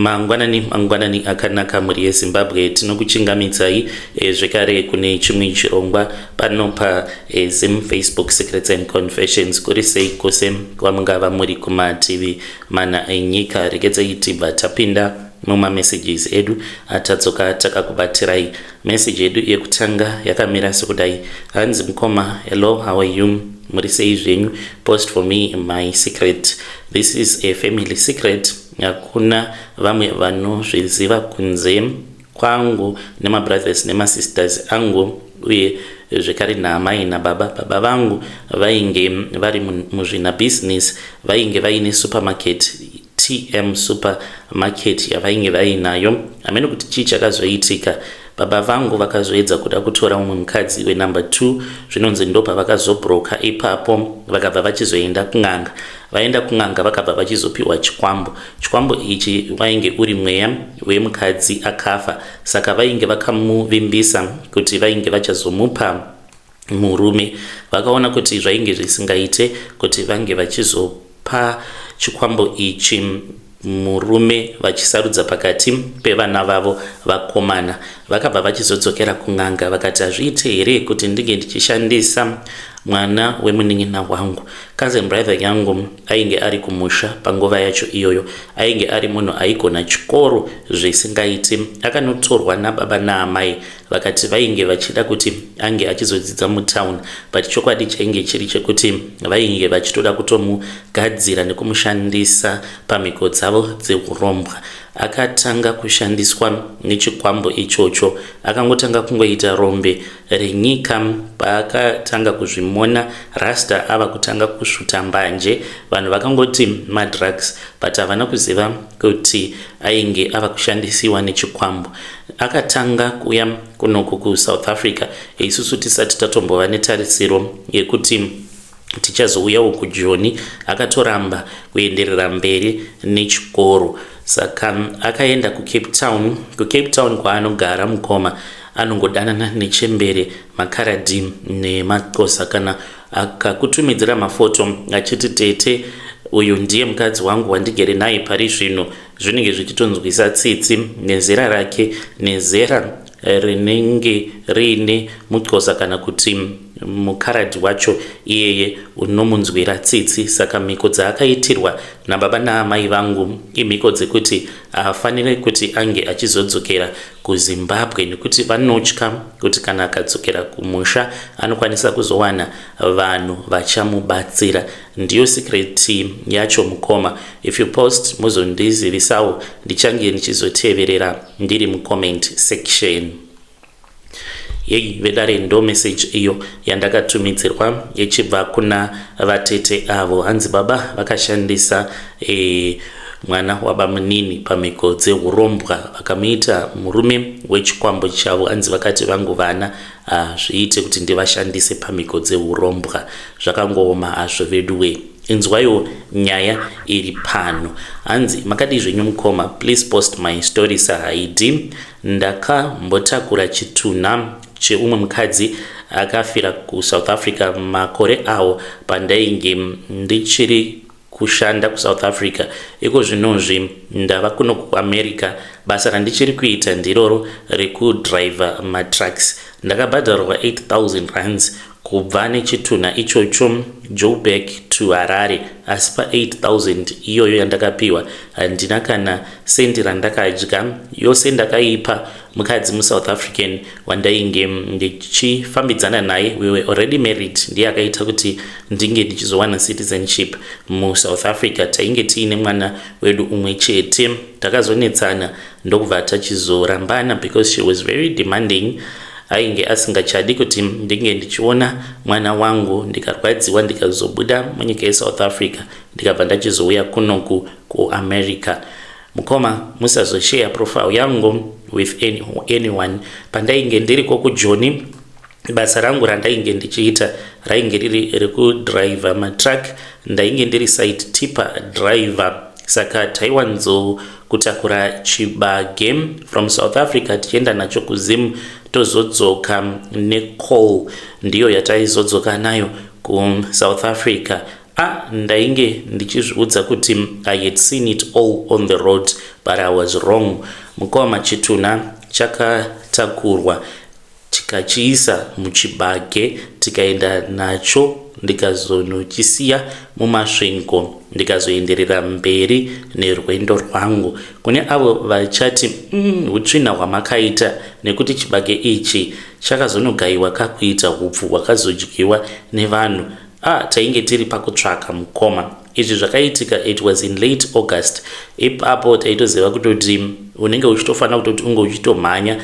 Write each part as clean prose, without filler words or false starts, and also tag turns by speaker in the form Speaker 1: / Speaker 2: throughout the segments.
Speaker 1: Mangwanani mangwanani akanaka mhuri yeZimbabwe, tinokuchingamidzai zvekare kune chimwe chirongwa pano pa Zim Facebook Secrets and Confessions. Kuri sei kose kwamungava muri kumativi mana enyika? Regedzai tibva tapinda mumamessages edu atadzoka takakubatirai. Message yedu yekutanga yakamira sekudai, hanzi, "Mukoma, hello, how are you? Muri sei zvenyu? Post for me my secret. This is a family secret, hakuna vamwe vanozviziva kunze kwangu nemabrothers nemasisters angu uye zvekare naamai nababa. Baba vangu vainge vari muzvina business, vainge vaine supermarket, TM Supermarket yavainge vainayo. Hamene kuti chii chakazoitika. Baba vangu vakazoedza kuda kutora mumwe mukadzi wenumber 2. Zvinonzi ndo pavakazobroka ipapo, vakabva vachizoenda kun'anga. Vaenda kun'anga, vakabva vachizopiwa chikwambo. Chikwambo ichi wainge uri mweya wemukadzi akafa, saka vainge vakamuvimbisa kuti vainge vachazomupa murume. Vakaona kuti zvainge zvisingaite kuti vange vachizopa chikwambo ichi murume vachisarudza pakati pevana vavo vakomana. Vakabva vachizodzokera kun'anga, vakati, 'Hazviite here kuti ndinge ndichishandisa mwana wemunin'ina wangu?' Cousin brother yangu ainge ari kumusha panguva yacho iyoyo. Ainge ari munhu aigona chikoro zvisingaiti. Akanotorwa nababa naamai, vakati vainge vachida kuti ange achizodzidza mutown, but chokwadi chainge chiri chekuti vainge vachitoda kutomugadzira nekumushandisa pamhiko dzavo dzeurombwa. Akatanga kushandiswa nechikwambo ichocho, akangotanga kungoita rombe renyika. Paakatanga kuzvimona rasta, ava kutanga kusvuta mbanje, vanhu vakangoti madrugs, but havana kuziva kuti ainge ava kushandisiwa nechikwambo. Akatanga kuuya kunoku kuSouth Africa isusu tisati tatombova netarisiro yekuti tichazouyawo kuJoni. Akatoramba kuenderera mberi nechikoro, saka akaenda kuCape Town. KuCape Town kwaanogara, mukoma, anongodanana nechembere, makaradhi nemaxhosa. Kana akakutumidzira mafoto achiti, 'Tete, uyu ndiye mukadzi wangu wandigere naye pari zvino,' zvinenge zvichitonzwisa tsitsi nezera rake nezera rinenge riine muxhosa kana kuti mukaradhi wacho iyeye, unomunzwira tsitsi. Saka mhiko dzaakaitirwa nababa naamai vangu imhiko dzekuti haafaniri kuti ange achizodzokera kuZimbabwe, nekuti vanotya kuti kana akadzokera kumusha anokwanisa kuzowana vanhu vachamubatsira. Ndiyo secret yacho, mukoma. If you post, muzondizivisawo, ndichange ndichizoteverera ndiri mucomment section." Yei vedare, ndo message iyo yandakatumidzirwa ichibva kuna vatete avo. Hanzi baba vakashandisa mwana wabamunini pamhiko dzeurombwa, vakamuita murume wechikwambo chavo. Hanzi vakati vangu vana zviite kuti ndivashandise pamhiko dzeurombwa. Zvakangooma hazvo veduwe. Inzwayo nyaya iri pano, hanzi, "Makadii zvenyu mukoma? Please post my story sahaidi. Ndakambotakura chitunha cheumwe mukadzi akafira kuSouth Africa makore awo pandainge ndichiri kushanda kuSouth Africa. Iko zvinozvi ndava kuno kuAmerica. Basa randichiri kuita ndiroro rekudhiraivha matrucks. Ndakabhadharwa 8000 rands kubva nechitunha ichocho Joburg to Harare, asi pa8000 iyoyo yandakapiwa handina kana sendi randakadya. Yose ndakaipa mukadzi muSouth African wandainge ndichifambidzana naye. We were already married. Ndiye akaita kuti ndinge ndichizowana citizenship muSouth Africa. Tainge tiine mwana wedu umwe chete. Takazonetsana, ndokubva tachizorambana because she was very demanding. Ainge asingachadi kuti ndinge ndichiona mwana wangu. Ndikarwadziwa, ndikazobuda munyika yeSouth Africa, ndikabva ndachizouya kunoku kuAmerica. Mukoma, musazosheya profile yangu with anyone. Pandainge ndiriko kuJoni, basa rangu randainge ndichiita rainge riri rekudhiraivha matruck. Ndainge ndiri site tipper driver, saka taiwanzokutakura chibage from South Africa tichienda nacho kuZim, tozodzoka necoal, ndiyo yataizodzoka nayo kuSouth Africa. A ndainge ndichizviudza kuti I had seen it all on the road, but I was wrong. Mukoma, chitunha chakatakurwa, tikachiisa muchibage, tikaenda nacho, ndikazonochisiya muMasvingo, ndikazoenderera mberi nerwendo rwangu. Kune avo vachati utsvina hwamakaita, nekuti chibage ichi chakazonogayiwa kakuita upfu hwakazodyiwa nevanhu. Ah, tainge tiri pakutsvaka, mukoma. Izvi zvakaitika, it was in late August. Ipapo taitoziva kutoti unenge uchitofanira kutoti unge uchitomhanya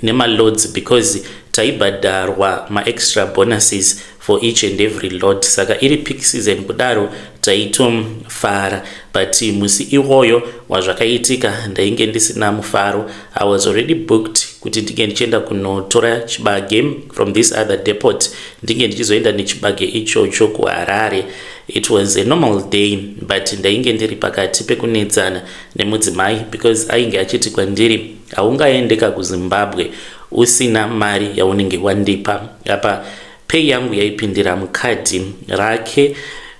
Speaker 1: nemaloads, because taibhadharwa maextra bonuses for each and every load. Saka iri peak season kudaro, taitofara, but musi iwoyo wazvakaitika ndainge ndisina mufaro. I was already booked kuti ndinge ndichienda kunotora chibage from this other depot, ndinge ndichizoenda nechibage ichocho kuHarare. It was a normal day, but ndainge ndiri pakati pekunetsana nemudzimai, because ainge achiti kwandiri, "Haungaendeka kuZimbabwe usina mari yaunenge wandipa." Apa pay yangu yaipindira mukadhi rake,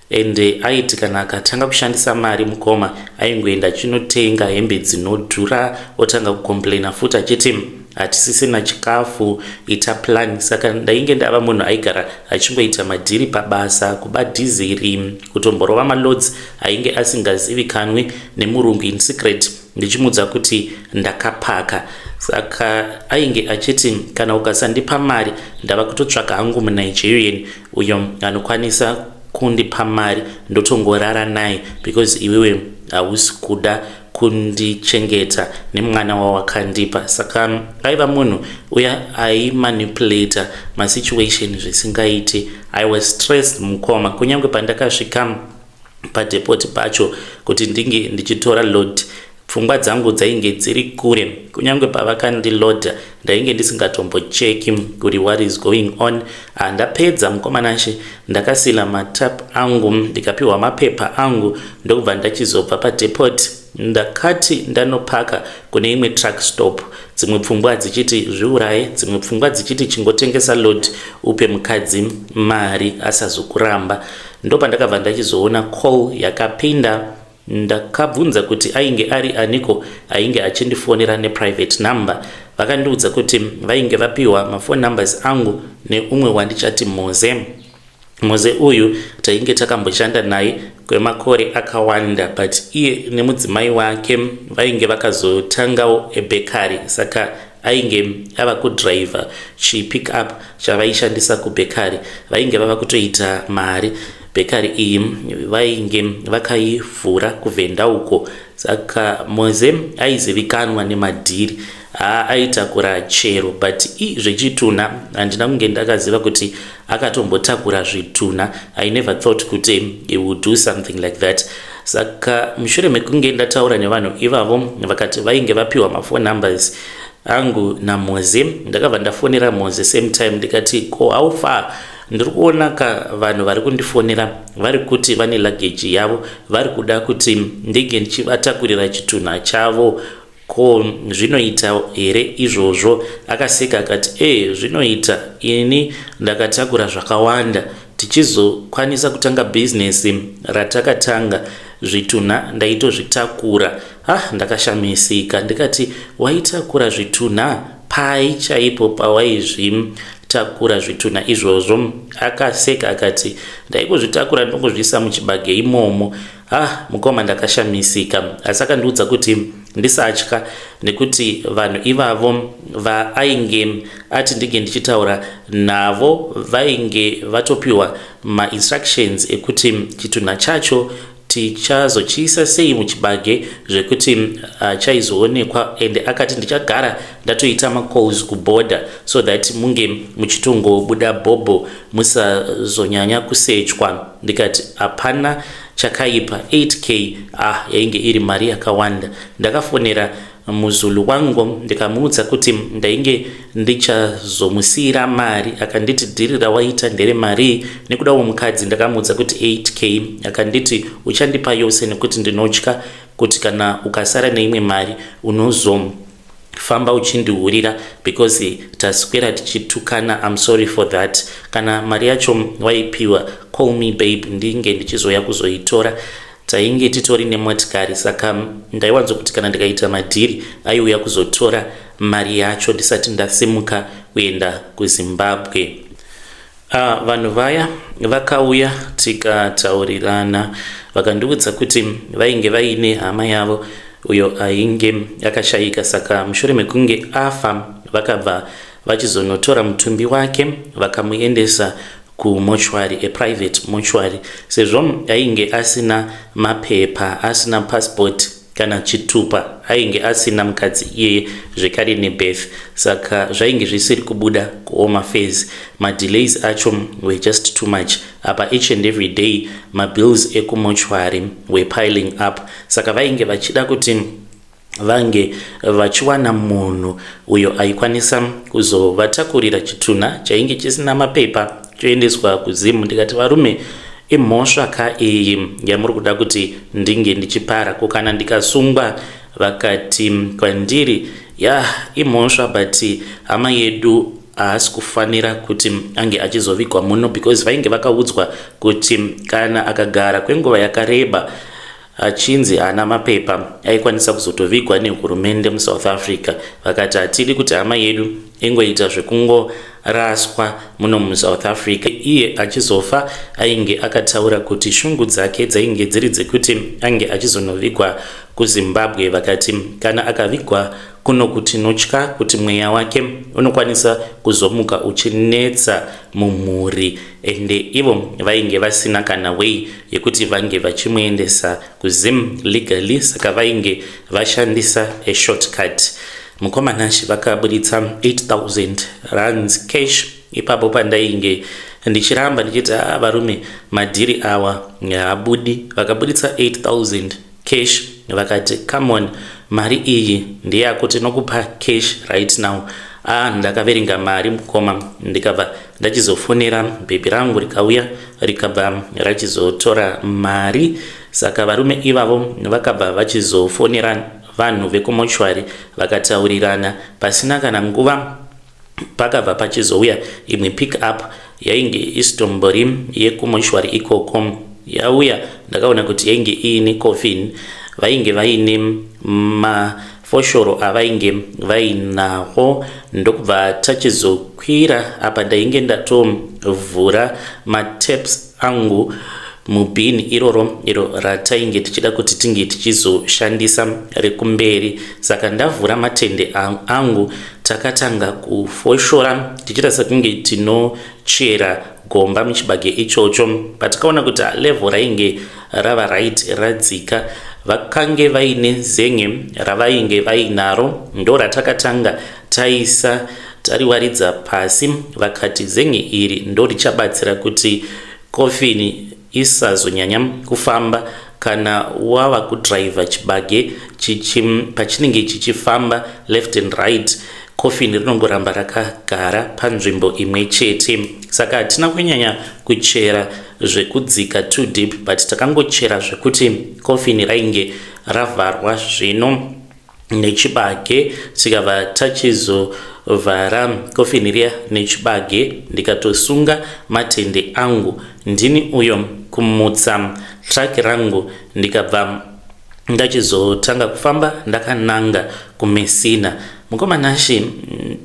Speaker 1: ende aiti kana akatanga kushandisa mari, mukoma, aingoenda achinotenga hembe dzinodhura, otanga kucomplaina futi achiti hatisisina chikafu, ita plan. Saka ndainge ndava munhu aigara achingoita madhiri pabasa, kuba dhiziri, kutomborova maloads ainge asingazivikanwi nemurungu in secret, ndichimuudza kuti ndakapaka. Saka ainge achiti kana ukasandipa mari, ndava kutotsvaga hangu muNigerian uyo anokwanisa kundipa mari, ndotongorara naye, because iwewe hausi kuda kundichengeta nemwana wawakandipa. Saka aiva munhu uya aimanipulata masituation zvisingaiti. I was stressed, mukoma. Kunyange pandakasvika padepot pacho kuti ndinge ndichitora load, pfungwa dzangu dzainge dziri kure. Kunyange pavakandilodha, ndainge ndisingatombocheki kuti what is going on. Ndapedza, mukoma Nashe, ndakaseala matap angu, ndikapiwa mapepa angu, ndokubva ndachizobva padepot. Ndakati ndanopaka kune imwe truck stop, dzimwe pfungwa dzichiti zviuraye, dzimwe pfungwa dzichiti chingotengesa load upe mukadzi mari asazokuramba. Ndopandakabva ndachizoona call yakapinda. Ndakabvunza kuti ainge ari aniko ainge achindifonera neprivate number. Vakandiudza kuti vainge vapiwa mafone numbers angu neumwe wandichati Moze. Moze uyu tainge takamboshanda naye kwemakore akawanda, but iye nemudzimai wake vainge vakazotangawo ebakery. Saka ainge ava kudhiraivha chipick up chavaishandisa kubakery. Vainge vava kutoita mari. Bakery iyi vainge vakaivhura kuVhenda uko. Saka Moze aizivikanwa nemadhiri, aitakura chero, but zvechitunha handina kunge ndakaziva kuti akatombotakura zvitunha. I never thought kuti he would do something like that. Saka mushure mekunge ndataura nevanhu ivavo, vakati vainge vapiwa mafone numbers angu naMoze. Ndakabva ndafonera Moze same time, ndikati, "Ko, how far? Ndiri kuona ka vanhu vari kundifonera, vari kuti vane luggage yavo, vari kuda kuti ndinge ndichivatakurira chitunha chavo. Ko, zvinoita here izvozvo?" Akaseka akati, "E, zvinoita. Ini ndakatakura zvakawanda. Tichizokwanisa kutanga bhizinesi ratakatanga, zvitunha ndaitozvitakura." Ah, ndakashamisika, ndikati, "Waitakura zvitunha pai chaipo pawaizvitakura zvitunha izvozvo?" Akaseka akati, "Ndaingozvitakura, ndongozviisa muchibage imomo." Ah, mukoma, ndakashamisika, asi akandiudza kuti ndisatya, nekuti vanhu ivavo vaainge ati ndinge ndichitaura navo vainge vatopiwa mainstructions ekuti chitunha chacho tichazochiisa sei muchibage zvekuti chaizoonekwa. Ende akati ndichagara ndatoita macalls kuborder so that munge muchitongobuda bhobho, musazonyanya kusechwa. Ndikati hapana chakaipa. 8K, ah, yainge iri mari yakawanda. Ndakafonera muzulu wangu, ndikamuudza kuti ndainge ndichazomusiyira mari. Akanditi, "Dhiri rawaita ndere mari nekuda womukadzi?" Ndakamuudza kuti 8K. Akanditi, "Uchandipa yose, nekuti ndinotya kuti kana ukasara neimwe mari unozo Famba uchindihurira because taswera tichitukana. I'm sorry for that. Kana mari yacho waipiwa, call me babe, ndinge ndichizoya kuzoitora. Tainge titori nemotikari, saka ndaiwanzokuti kana ndikaita madhiri, aiuya kuzotora mari yacho ndisati ndasimuka kuenda kuZimbabwe. Vanhu vaya vakauya, tikataurirana, vakandiudza kuti vainge vaine hama yavo uyo ainge akashayika. Saka mushure mekunge afa, vakabva vachizonotora mutumbi wake, vakamuendesa kumochwari, a private mortuary, sezvo ainge asina mapepa, asina passport kana chitupa. Ainge asina mukadzi iyeye zvekare nebirth, saka zvainge zvisiri kubuda kuHome Affairs. Madelays acho were just too much. Apa each and every day mabills ekumochwari were piling up, saka vainge vachida kuti vange vachiwana munhu uyo aikwanisa kuzovatakurira chitunha chainge chisina mapepa choendeswa kuZimu. Ndikati, "Varume, imhosva ka iyi yamuri kuda kuti ndinge ndichipara? Ko kana ndikasungwa?" Vakati kwandiri, "Ya, imhosva, but hama yedu haasi kufanira kuti ange achizovigwa muno," because vainge vakaudzwa kuti kana akagara kwenguva yakareba achinzi haana mapepa, aikwanisa kuzotovigwa nehurumende muSouth Africa. Vakati, "Hatidi kuti hama yedu ingoita zvekungoraswa muno muSouth Africa." Iye achizofa ainge akataura kuti shungu dzake dzainge dziri dzekuti ange achizonovigwa kuZimbabwe. Vakati kana akavigwa kuno, tinotya kuti mweya wake unokwanisa kuzomuka uchinetsa mumhuri. Ende ivo vainge vasina kana way yekuti vange vachimuendesa kuZim legally, saka vainge vashandisa a shortcut. Mukoma Nashi, vakaburitsa 8000 rands cash ipapo pandainge ndichiramba ndichiti, "A, varume, madhiri awa haabudi." Vakaburitsa 8000 cash, vakati, "Come on, mari iyi ndeyako, tinokupa cash right now." Ah, ndakaverenga mari, mukoma, ndikabva ndachizofonera bhebhi rangu, rikauya, rikabva rachizotora mari. Saka varume ivavo vakabva vachizofonera vanhu vekumochwari, vakataurirana. Pasina kana nguva pakabva pachizouya imwe pick up yainge isitombori yekumochwari ikoko. Yauya, ndakaona kuti yainge iine coffin. Vainge vaine mafoshoro avainge vainawo, ndokubva tachizokwira. Apa ndainge ndatovhura mataps angu mubhini iroro, iro ratainge tichida kuti tinge tichizoshandisa rekumberi. Saka ndavhura matende angu, takatanga kufoshora tichiita sekunge tinochera gomba muchibage ichocho. Patakaona kuti level rainge rava right, radzika, vakange vaine zenge ravainge vainaro, ndo ratakatanga taisa, tariwaridza pasi. Vakati zenge iri ndo richabatsira kuti kofini isazonyanya kufamba kana wava kudhiraivha chibage. Pachinenge chichifamba left and right, kofini rinongoramba rakagara panzvimbo imwe chete. Saka hatina kunyanya kuchera zvekudzika too deep, but takangochera zvekuti kofini rainge ravharwa zvino nechibage. Tikabva tachizovhara kofini riya nechibage, ndikatosunga matende angu. Ndini uyo kumutsa truck rangu, ndikabva ndachizotanga kufamba ndakananga kuMessina. Mukoma Nashi,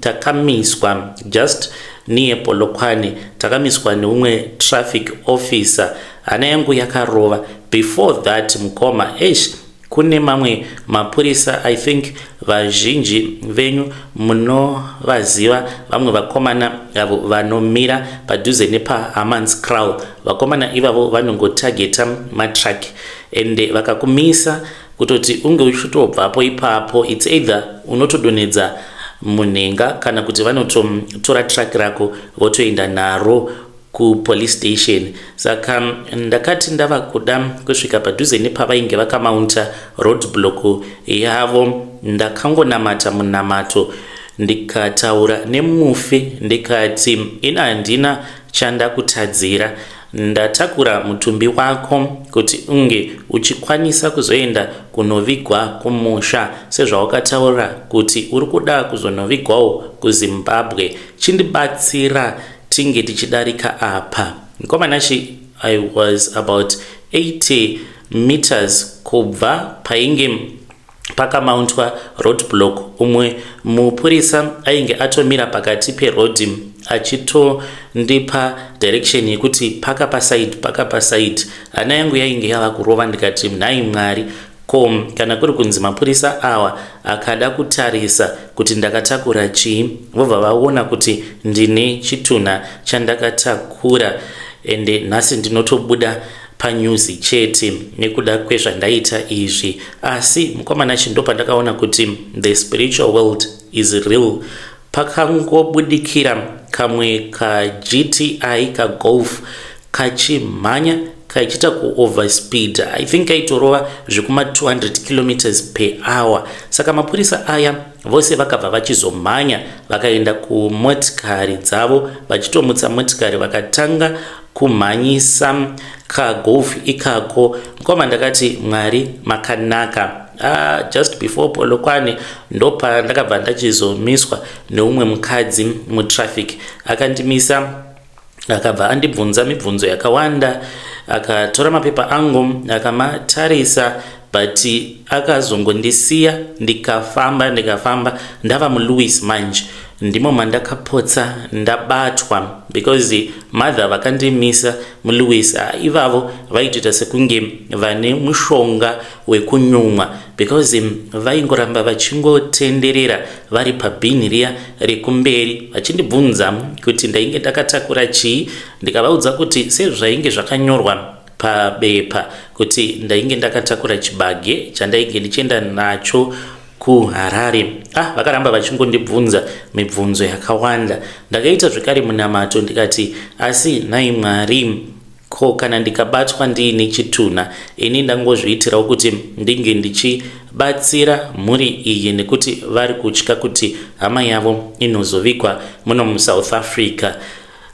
Speaker 1: takamiswa just near Polokwane. Takamiswa neumwe traffic officer. Hana yangu yakarova. Before that, mukoma, esh, kune mamwe mapurisa, I think vazhinji venyu munovaziva, vamwe vakomana avo vanomira padhuze nepaHammanskraal. Vakomana ivavo vanongotageta matruck, ende vakakumisa, kutoti unge uchitobvapo ipapo, it's either unotodonhedza munhenga kana kuti vanototora truck rako votoenda naro kupolice station. Saka ndakati ndava kuda kusvika padhuze nepavainge vakamaunta road block yavo, ndakangonamata munamato, ndikataura nemufi, ndikati, "Ina handina chandakutadzira. Ndatakura mutumbi wako kuti unge uchikwanisa kuzoenda kunovigwa kumusha sezvawakataura kuti uri kuda kuzonovigwawo kuZimbabwe. Chindibatsira tinge tichidarika apa. Mukoma Nashy, I was about 80 meters kubva painge pakamauntwa roadblock. Umwe mupurisa ainge atomira pakati perodhi achitondipa direction yekuti paka paside, paka paside. Hana yangu yainge yava kurova, ndikati, "Nhai Mwari, ko kana kuri kunzi mapurisa awa akada kutarisa kuti ndakatakura chii, vobva vaona kuti ndine chitunha chandakatakura, ende nhasi ndinotobuda panyuzi chete nekuda kwezvandaita izvi?" Asi mukoma Nashy, ndo pandakaona kuti the spiritual world is real. Pakangobudikira kamwe kaGTI kaGolf kachimhanya kachiita kuoverspeed. I think kaitorova zvekuma 200 kilometers per hour. Saka mapurisa aya vose vakabva vachizomhanya, vakaenda kumotikari dzavo, vachitomutsa motikari, vakatanga kumhanyisa kaGolf ikako. Mukoma, ndakati, "Mwari makanaka." Just before Polokwane ndopa ndakabva ndachizomiswa neumwe mukadzi mutraffic. Akandimisa, akabva andibvunza mibvunzo yakawanda, akatora mapepa angu akamatarisa, but akazongondisiya ndikafamba. Ndikafamba ndava muLouis manje, ndimo mandakapotsa ndabatwa, because mother vakandimisa muLouis ivavo vaitoita sekunge vane mushonga wekunyumwa, because vaingoramba vachingotenderera vari pabhini riya rekumberi vachindibvunza kuti ndainge ndakatakura chii. Ndikavaudza kuti sezvainge zvakanyorwa pabepa kuti ndainge ndakatakura chibage chandainge ndichienda nacho kuHarare. Vakaramba vachingondibvunza mibvunzo yakawanda. Ndakaita zvekare munamato, ndikati, "Asi nhai Mwari, ko kana ndikabatwa ndiine chitunha? Ini ndangozviitirawo kuti ndinge ndichibatsira mhuri iyi, nekuti vari kutya kuti hama yavo inozovigwa muno muSouth Africa."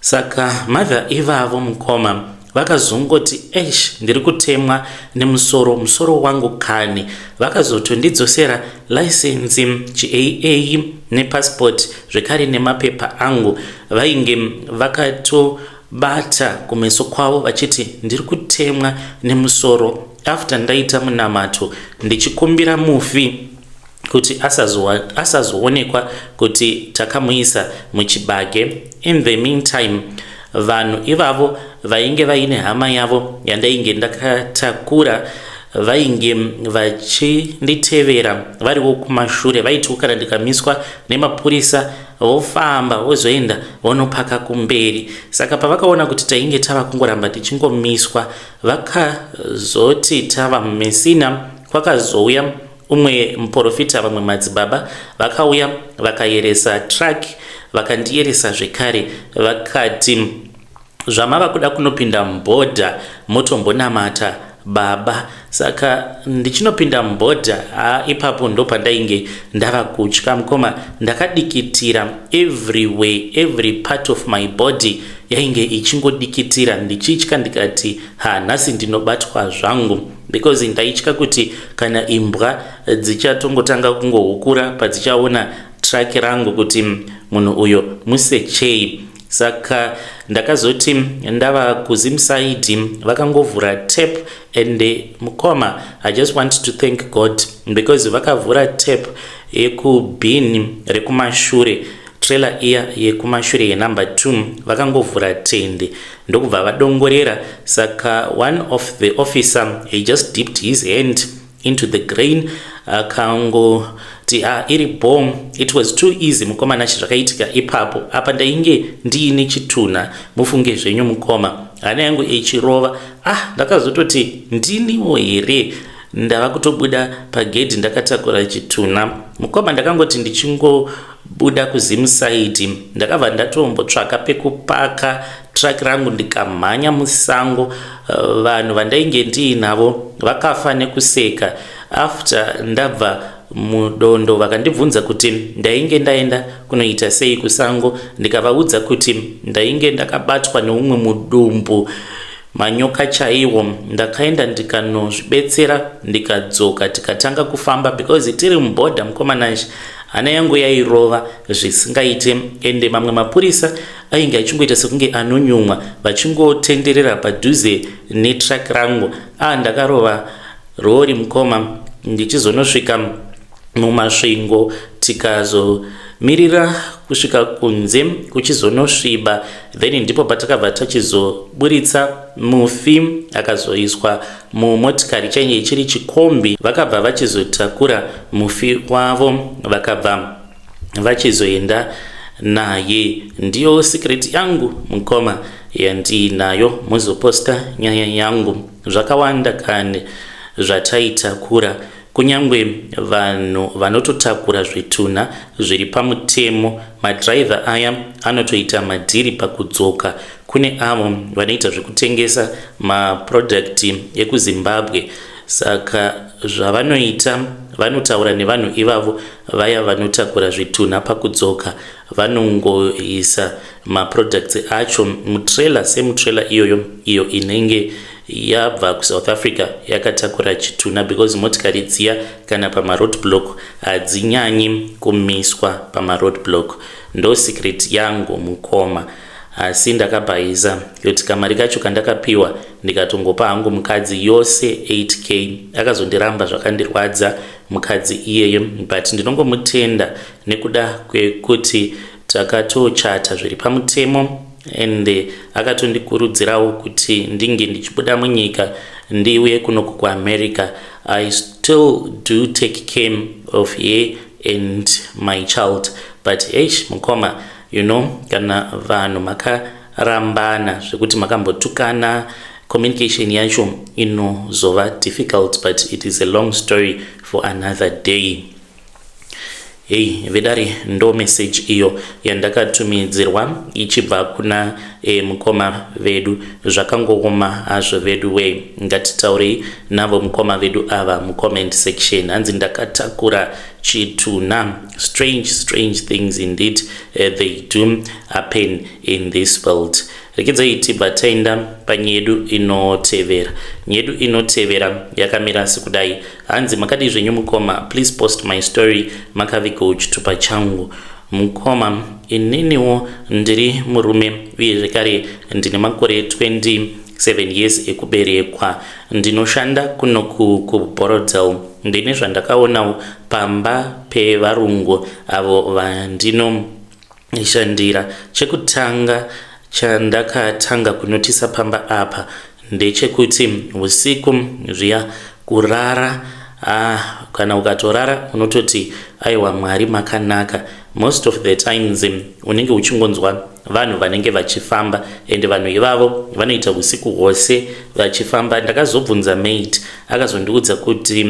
Speaker 1: Saka mother ivavo, mukoma, vakazongoti, "Esh, ndiri kutemwa nemusoro, musoro wangu kani." Vakazotondidzosera license, chiAA nepassport zvekare nemapepa angu. Vainge vakatobata kumeso kwavo vachiti, "Ndiri kutemwa nemusoro," after ndaita munamato ndichikumbira mufi kuti asazoonekwa kuti takamuisa muchibage. In the meantime, vanhu ivavo vainge vaine hama yavo yandainge ndakatakura vainge vachinditevera variwo kumashure. Vaitiwo kana ndikamiswa nemapurisa, vofamba vozoenda vonopaka kumberi. Saka pavakaona kuti tainge tava kungoramba tichingomiswa, vakazoti tava muMessina, kwakazouya umwe muprofita, vamwe madzibaba vakauya vakayeresa truck, vakandiyeresa zvekare, vakati, "Zvamava kuda kunopinda mubhodha, motombonamata baba." Saka ndichinopinda mubhodha, ha, ipapo ndo pandainge ndava kutya, mukoma. Ndakadikitira everywhere, every part of my body yainge ichingodikitira ndichitya. Ndikati, "Ha, nhasi ndinobatwa zvangu," because ndaitya kuti kana imbwa dzichatongotanga kungohukura padzichaona truck rangu kuti munhu uyo musechei. Saka ndakazoti ndava kuZimside, vakangovhura tap, and mukoma, I just want to thank God because vakavhura tap yekubhini rekumashure, trailer iya yekumashure yenumber 2. Vakangovhura tende ndokubva vadongorera. Saka one of the officer, he just dipped his hand into the grain, akangoti, "Ah, iri bom." It was too easy, mukoma Nashy, zvakaitika ipapo. Apa ndainge ndiine chitunha, mufunge zvenyu, mukoma, hana yangu ichirova. Ah, ndakazototi, "Ndiniwo here ndava kutobuda pagedhi ndakatakura chitunha?" Mukoma, ndakangoti ndichingobuda kuZimside, ndakabva ndatombotsvaka pekupaka truck rangu, ndikamhanya musango. Vanhu vandainge ndiinavo vakafa nekuseka. After ndabva mudondo, vakandibvunza kuti ndainge ndaenda kunoita sei kusango. Ndikavaudza kuti ndainge ndakabatwa neumwe mudumbu. Manyoka chaiwo. Ndakaenda ndikanozvibetsera ndikadzoka tikatanga kufamba because tiri mubhodha mukoma Nashe. Hana yangu yairova zvisingaite ende mamwe mapurisa ainge achingoita sekunge anonyumwa vachingotenderera padhuze netruck rangu. Ah ndakarova rori mukoma ndichizonosvika muMasvingo tikazomirira kusvika kunze kuchizonosviba then ndipo patakabva tachizoburitsa mufi akazoiswa mumotikari chainge chiri chikombi vakabva vachizotakura mufi wavo vakabva vachizoenda naye ndiyo secret yangu mukoma yandiinayo muzoposta nyaya yangu zvakawanda kani zvataitakura Kunyangwe vanhu vanototakura zvitunha zviri pamutemo, madriver aya anotoita madhiri pakudzoka. Kune avo vanoita zvekutengesa maproduct ekuZimbabwe saka zvavanoita vanotaura nevanhu ivavo vaya vanotakura zvitunha pakudzoka vanongoisa maproducts acho mutrailer semutrailer iyoyo iyo inenge yabva kuSouth Africa yakatakura chitunha because motikari dziya kana pamaroad block hadzinyanyi kumiswa pamaroad block. Ndo secret yangu mukoma asi ndakabhaiza kuti kamari kacho kandakapiwa ndikatongopa hangu mukadzi yose 8k akazondiramba zvakandirwadza mukadzi iyeye but ndinongomutenda nekuda kwekuti Takatochata zviri pamutemo and akatondikurudzirawo kuti ndinge ndichibuda munyika ndiuye kunoku kuAmerica. I still do take care of her and my child but eish mukoma you know kana vanhu makarambana zvekuti makambotukana communication yacho inozova difficult but it is a long story for another day. Hey vedare ndo message iyo yandakatumidzirwa ichibva kuna e, mukoma vedu zvakangooma hazvo vedu wee ngatitaurei navo mukoma vedu ava mucomment section hanzi ndakatakura chitunha strange strange things indeed uh, they do happen in this world Regedzai tibva taenda panyaya yedu inotevera. Nyaya yedu inotevera yakamira sekudai. Hanzi makadii zvenyu mukoma, please post my story makavigawo chitupa changu. Mukoma, ininiwo ndiri murume uye zvekare ndine makore 27 years ekuberekwa. Ndinoshanda kuno kuBorrowdale. Ndine zvandakaonawo pamba pevarungu avo vandino Shandira. Chekutanga chandakatanga kunotisa pamba apa ndechekuti usiku zviya kurara ah, kana ukatorara unototi aiwa Mwari makanaka. Most of the times unenge uchingonzwa vanhu vanenge vachifamba and vanhu ivavo vanoita usiku hwose vachifamba. Ndakazobvunza maid akazondiudza kuti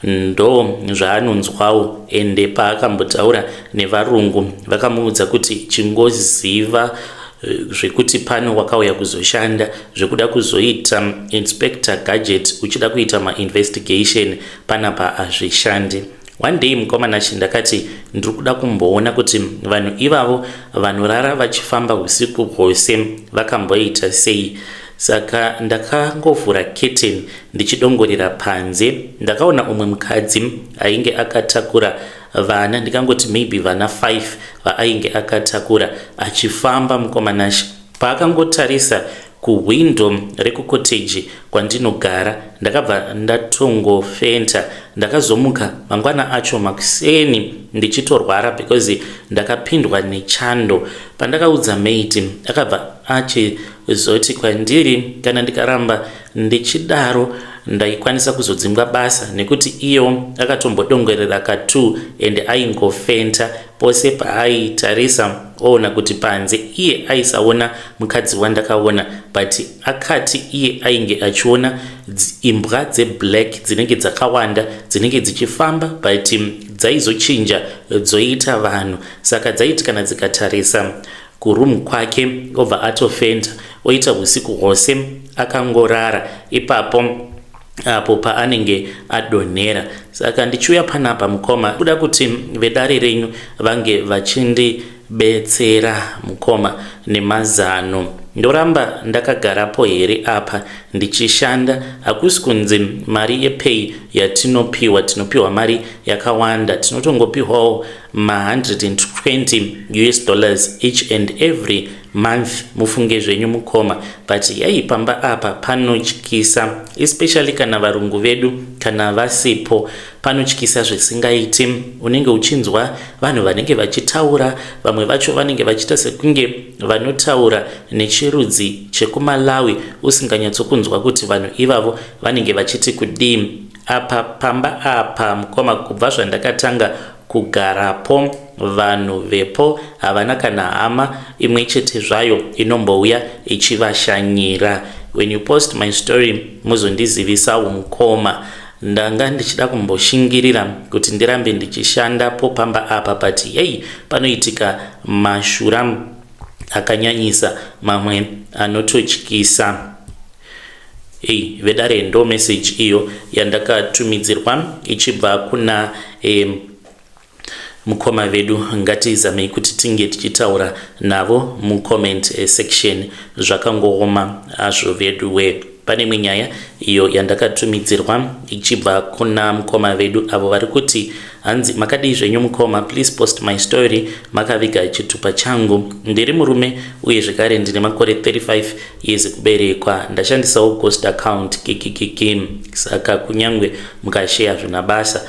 Speaker 1: ndo zvaanonzwawo ende paakambotaura nevarungu vakamuudza kuti chingoziva eh, zvekuti pano wakauya kuzoshanda zvekuda kuzoita inspector gadget uchida kuita mainvestigation panapa hazvishandi One day mukoma Nashe ndakati ndiri kuda kumboona kuti vanhu ivavo vanorara vachifamba usiku hwose vakamboita sei. Saka ndakangovhura curtain ndichidongorera panze ndakaona umwe mukadzi ainge akatakura vana ndikangoti maybe vana 5 vaainge akatakura achifamba mukoma Nashe. Paakangotarisa kuhwindo rekukoteji kwandinogara ndakabva ndatongofenta. Ndakazomuka mangwana acho makuseni ndichitorwara because ndakapindwa nechando. Pandakaudza maid akabva achizoti kwandiri kana ndikaramba ndichidaro ndaikwanisa kuzodzingwa basa nekuti iyo akatombodongorera ka2 and aingofenta Pose paaitarisa oona kuti panze iye aisaona mukadzi wandakaona but akati iye ainge achiona imbwa dzeblack dzinenge dzakawanda dzinenge dzichifamba but dzaizochinja dzoita vanhu saka dzaiti kana dzikatarisa kuroom kwake obva atofenda oita usiku hwose akangorara ipapo apo paanenge adonhera. Saka ndichiuya panapa mukoma, kuda kuti vedare renyu vange vachindibetsera mukoma nemazano. Ndoramba ndakagarapo here apa ndichishanda? Hakusi kunzi mari yepay yatinopiwa, tinopiwa mari yakawanda. Tinotongopiwawo ma120 US dollars each and every month. Mufunge zvenyu mukoma, but yai, pamba apa panotyisa, especially kana varungu vedu kana vasipo, panotyisa zvisingaiti. Unenge uchinzwa vanhu vanenge vachitaura, vamwe vacho vanenge vachiita sekunge vanotaura nechirudzi chekuMalawi, usinganyatsokunzwa kuti vanhu ivavo vanenge vachiti kudii. Apa pamba apa mukoma, kubva zvandakatanga kugarapo, vanhu vepo havana kana hama imwe chete zvayo inombouya ichivashanyira. When you post my story, muzondizivisawo mukoma. Ndanga ndichida kumboshingirira kuti ndirambe ndichishandapo pamba apa, but yei, panoitika mashura akanyanyisa, mamwe anototyisa. Ei vedare, ndo message iyo yandakatumidzirwa ichibva kuna mukoma vedu. Ngatizamei kuti tinge tichitaura navo mucomment section. Zvakangooma hazvo vedu we. Pane imwe nyaya iyo yandakatumidzirwa ichibva kuna mukoma vedu avo vari kuti, hanzi, "Makadii zvenyu mukoma? Please post my story makaviga chitupa changu. Ndiri murume uye zvekare ndine makore 35 years ekuberekwa. Ndashandisawo ghost account kikikiki, saka kunyange mukasheya zvina basa.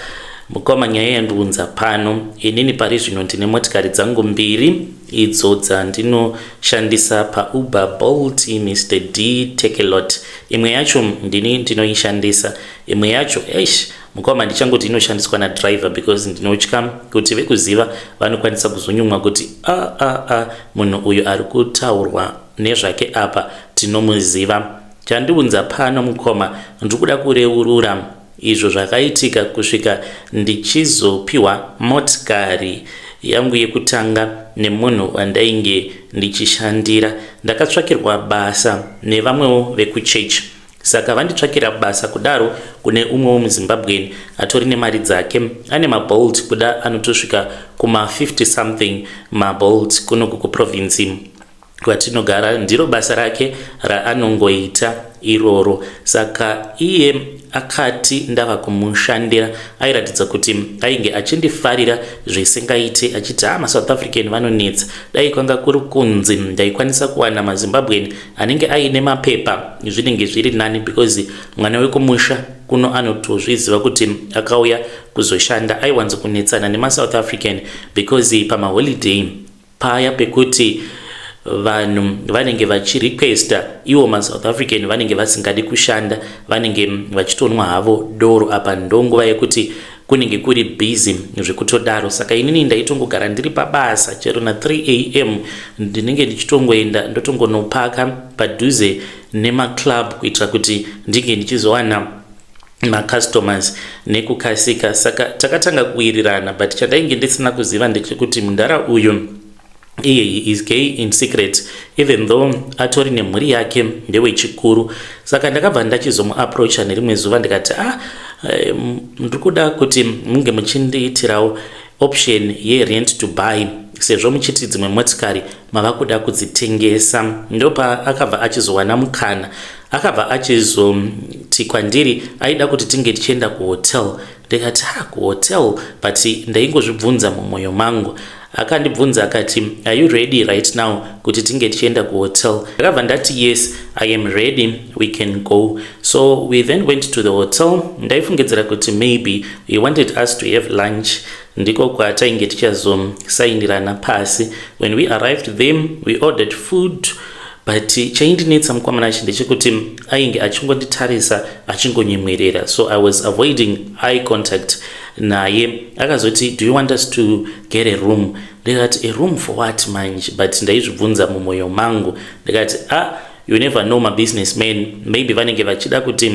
Speaker 1: Mukoma, nyaya yandiunza pano, inini pari zvino ndine motikari dzangu mbiri idzo dzandinoshandisa paUber, Bolt, Mr D, Takealot. Imwe yacho ndini ndinoishandisa, imwe yacho, eish mukoma, ndichangoti inoshandiswa nadriver because ndinotya kuti vekuziva vanokwanisa kuzonyumwa kuti a a a, munhu uyu ari kutaurwa nezvake apa tinomuziva. Chandiunza pano mukoma, ndiri kuda kureurura izvo zvakaitika kusvika ndichizopiwa motikari yangu yekutanga nemunhu wandainge ndichishandira. Ndakatsvakirwa basa nevamwewo vekuchechi. Saka vanditsvakira basa kudaro, kune umwewo muZimbabweni atori nemari dzake, ane maBolt kuda anotosvika kuma50 something maBolt kunoku kuprovince kwatinogara. Ndiro basa rake raanongoita iroro. Saka iye akati ndava kumushandira, airatidza kuti ainge achindifarira zvisingaite, achiti, 'Ha, maSouth African vanonetsa. Dai kwanga kuri kunzi ndaikwanisa kuwana maZimbabwean anenge aine mapepa, zvinenge zviri nani, because mwana wekumusha kuno anotozviziva kuti akauya kuzoshanda.' Aiwanzo kunetsana nemaSouth African because pamaholiday paya pekuti vanhu vanenge vachirequesta, ivo maSouth African vanenge vasingadi kushanda, vanenge vachitonwa havo doro. Apa ndonguva yekuti kunenge kuri busy zvekutodaro. Saka inini ndaitongogara ndiri pabasa chero na3 am. Ndinenge ndichitongoenda ndotongonopaka padhuze nemaclub kuitira kuti ndinge ndichizowana macustomers nekukasika. Saka takatanga kuwirirana, but chandainge ndisina kuziva ndechekuti mundara uyu iye he is gay in secret, even though atori nemhuri yake, ndewechikuru. Saka ndakabva ndachizomuapproacha nerimwe zuva, ndikati, 'Ah, ndiri kuda kuti munge muchindiitirawo option yerent to buy, sezvo muchiti dzimwe motikari mava kuda kudzitengesa.' Ndopa akabva achizowana mukana, akabva achizoti kwandiri aida kuti tinge tichienda kuhotel. Ndikati, 'Ha, kuhotel?' But ndaingozvibvunza mumwoyo mangu. Akandibvunza akati, 'Are you ready right now kuti tinge tichienda kuhotel?' Ndakabva ndati, 'Yes, I am ready, we can go.' So we then went to the hotel. Ndaifungidzira kuti maybe he wanted us to have lunch, ndiko kwatainge tichazosainirana pasi. When we arrived there, we ordered food, but chaindinetsa mukwamanachi ndechekuti ainge achingonditarisa achingonyemwerera, so I was avoiding eye contact naye. Akazoti, 'Do you want us to get a room?' Ndikati, 'A room for what manje?' But ndaizvibvunza mumwoyo mangu. Ndikati, 'Ah, you never know mabusinessmen, maybe vanenge vachida kuti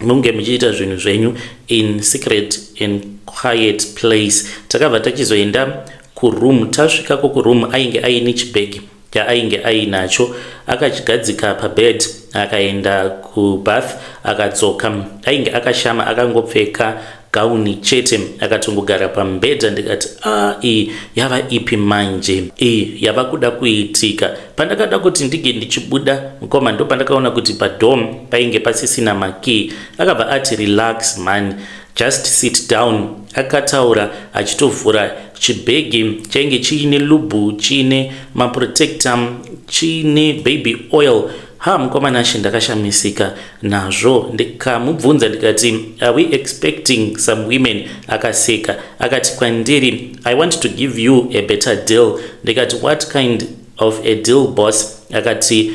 Speaker 1: munge muchiita zvinhu zvenyu in secret and quiet place.' Takabva tachizoenda kuroom. Tasvikako kuroom, ainge aine chibhegi chaainge ainacho, akachigadzika pabed, akaenda kubath, akadzoka ainge akashama, akangopfeka. gauni chete, akatongogara pamubhedha. Ndikati, "A, ah, iyi yava ipi manje? Iyi yava kuda kuitika." Pandakada kuti ndinge ndichibuda, mukoma, ndo pandakaona kuti padoor painge pasisina makey. Akabva ati, "Relax man, just sit down." Akataura achitovhura chibhegi chainge chiine lube, chiine maprotector, chiine baby oil. Ha, mukoma Nashe, ndakashamisika nazvo. Ndikamubvunza ndikati, "Are we expecting some women?" Akaseka, akati kwandiri, "I want to give you a better deal." Ndikati, "What kind of a deal, boss?" Akati,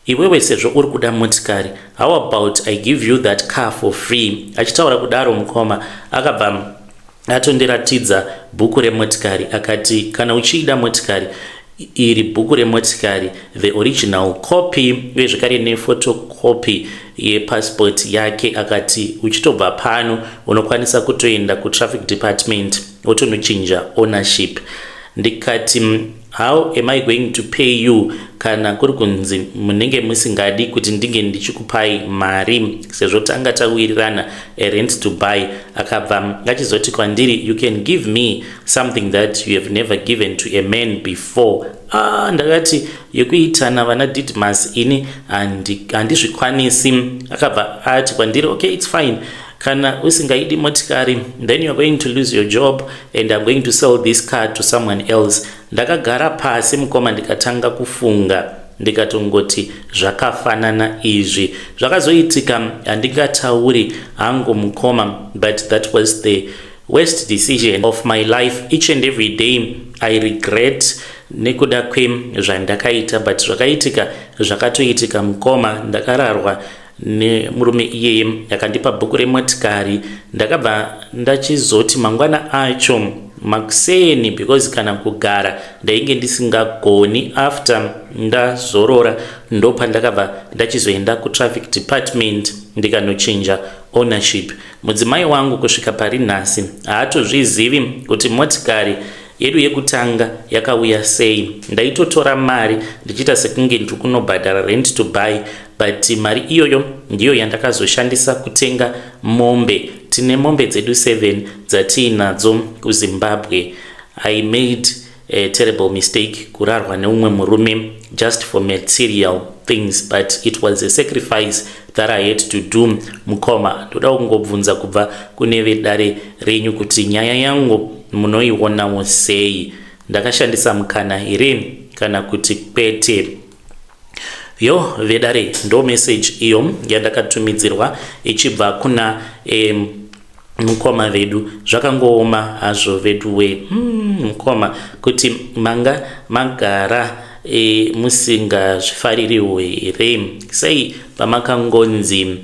Speaker 1: "Iwewe sezvo uri kuda motikari, how about I give you that car for free?" Achitaura kudaro, mukoma, akabva atondiratidza bhuku remotikari. Akati, "Kana uchiida motikari, iri bhuku remotikari, the original copy, uye zvekare nephotocopy yepassport yake." Akati, "Uchitobva pano unokwanisa kutoenda kutraffic department wotonochinja ownership." Ndikati, "How am I going to pay you kana kuri kunzi munenge musingadi kuti ndinge ndichikupai mari, sezvo tanga tawirirana rent to buy?" Akabva achizoti kwandiri, "You can give me something that you have never given to a man before." Ah, ndakati, "Yekuitana vana Didmas ini handizvikwanisi." Akabva ati kwandiri, "Okay, it's fine. Kana usingaidi motikari, then you are going to lose your job and I'm going to sell this car to someone else." Ndakagara pasi, mukoma, ndikatanga kufunga, ndikatongoti zvakafanana izvi zvakazoitika handingatauri hangu, mukoma, but that was the worst decision of my life. Each and every day I regret nekuda kwezvandakaita, but zvakaitika zvakatoitika, mukoma. Ndakararwa nemurume iyeye, akandipa bhuku remotikari. Ndakabva ndachizoti mangwana acho makuseni, because kana kugara ndainge ndisingagoni, after ndazorora, ndopandakabva ndachizoenda kutraffic department ndikanochinja ownership. Mudzimai wangu kusvika pari nhasi haatozvizivi kuti motikari yedu yekutanga yakauya sei. Ndaitotora mari ndichiita sekunge ndiri kunobhadhara rent to buy, but mari iyoyo ndiyo yandakazoshandisa kutenga mombe. Tine mombe dzedu 7 dzatiinadzo kuZimbabwe. I made a terrible mistake kurarwa neumwe murume just for material things, but it was a sacrifice that I had to do. Mukoma, ndoda kungobvunza kubva kune vedare renyu kuti nyaya yangu munoionawo sei? Ndakashandisa mukana here kana kuti kwete? Yo, vedare, ndo message iyo yandakatumidzirwa ichibva kuna mukoma vedu. Zvakangooma hazvo veduwe. Mukoma, kuti manga magara musingazvifaririwo here? Sei pamakangonzi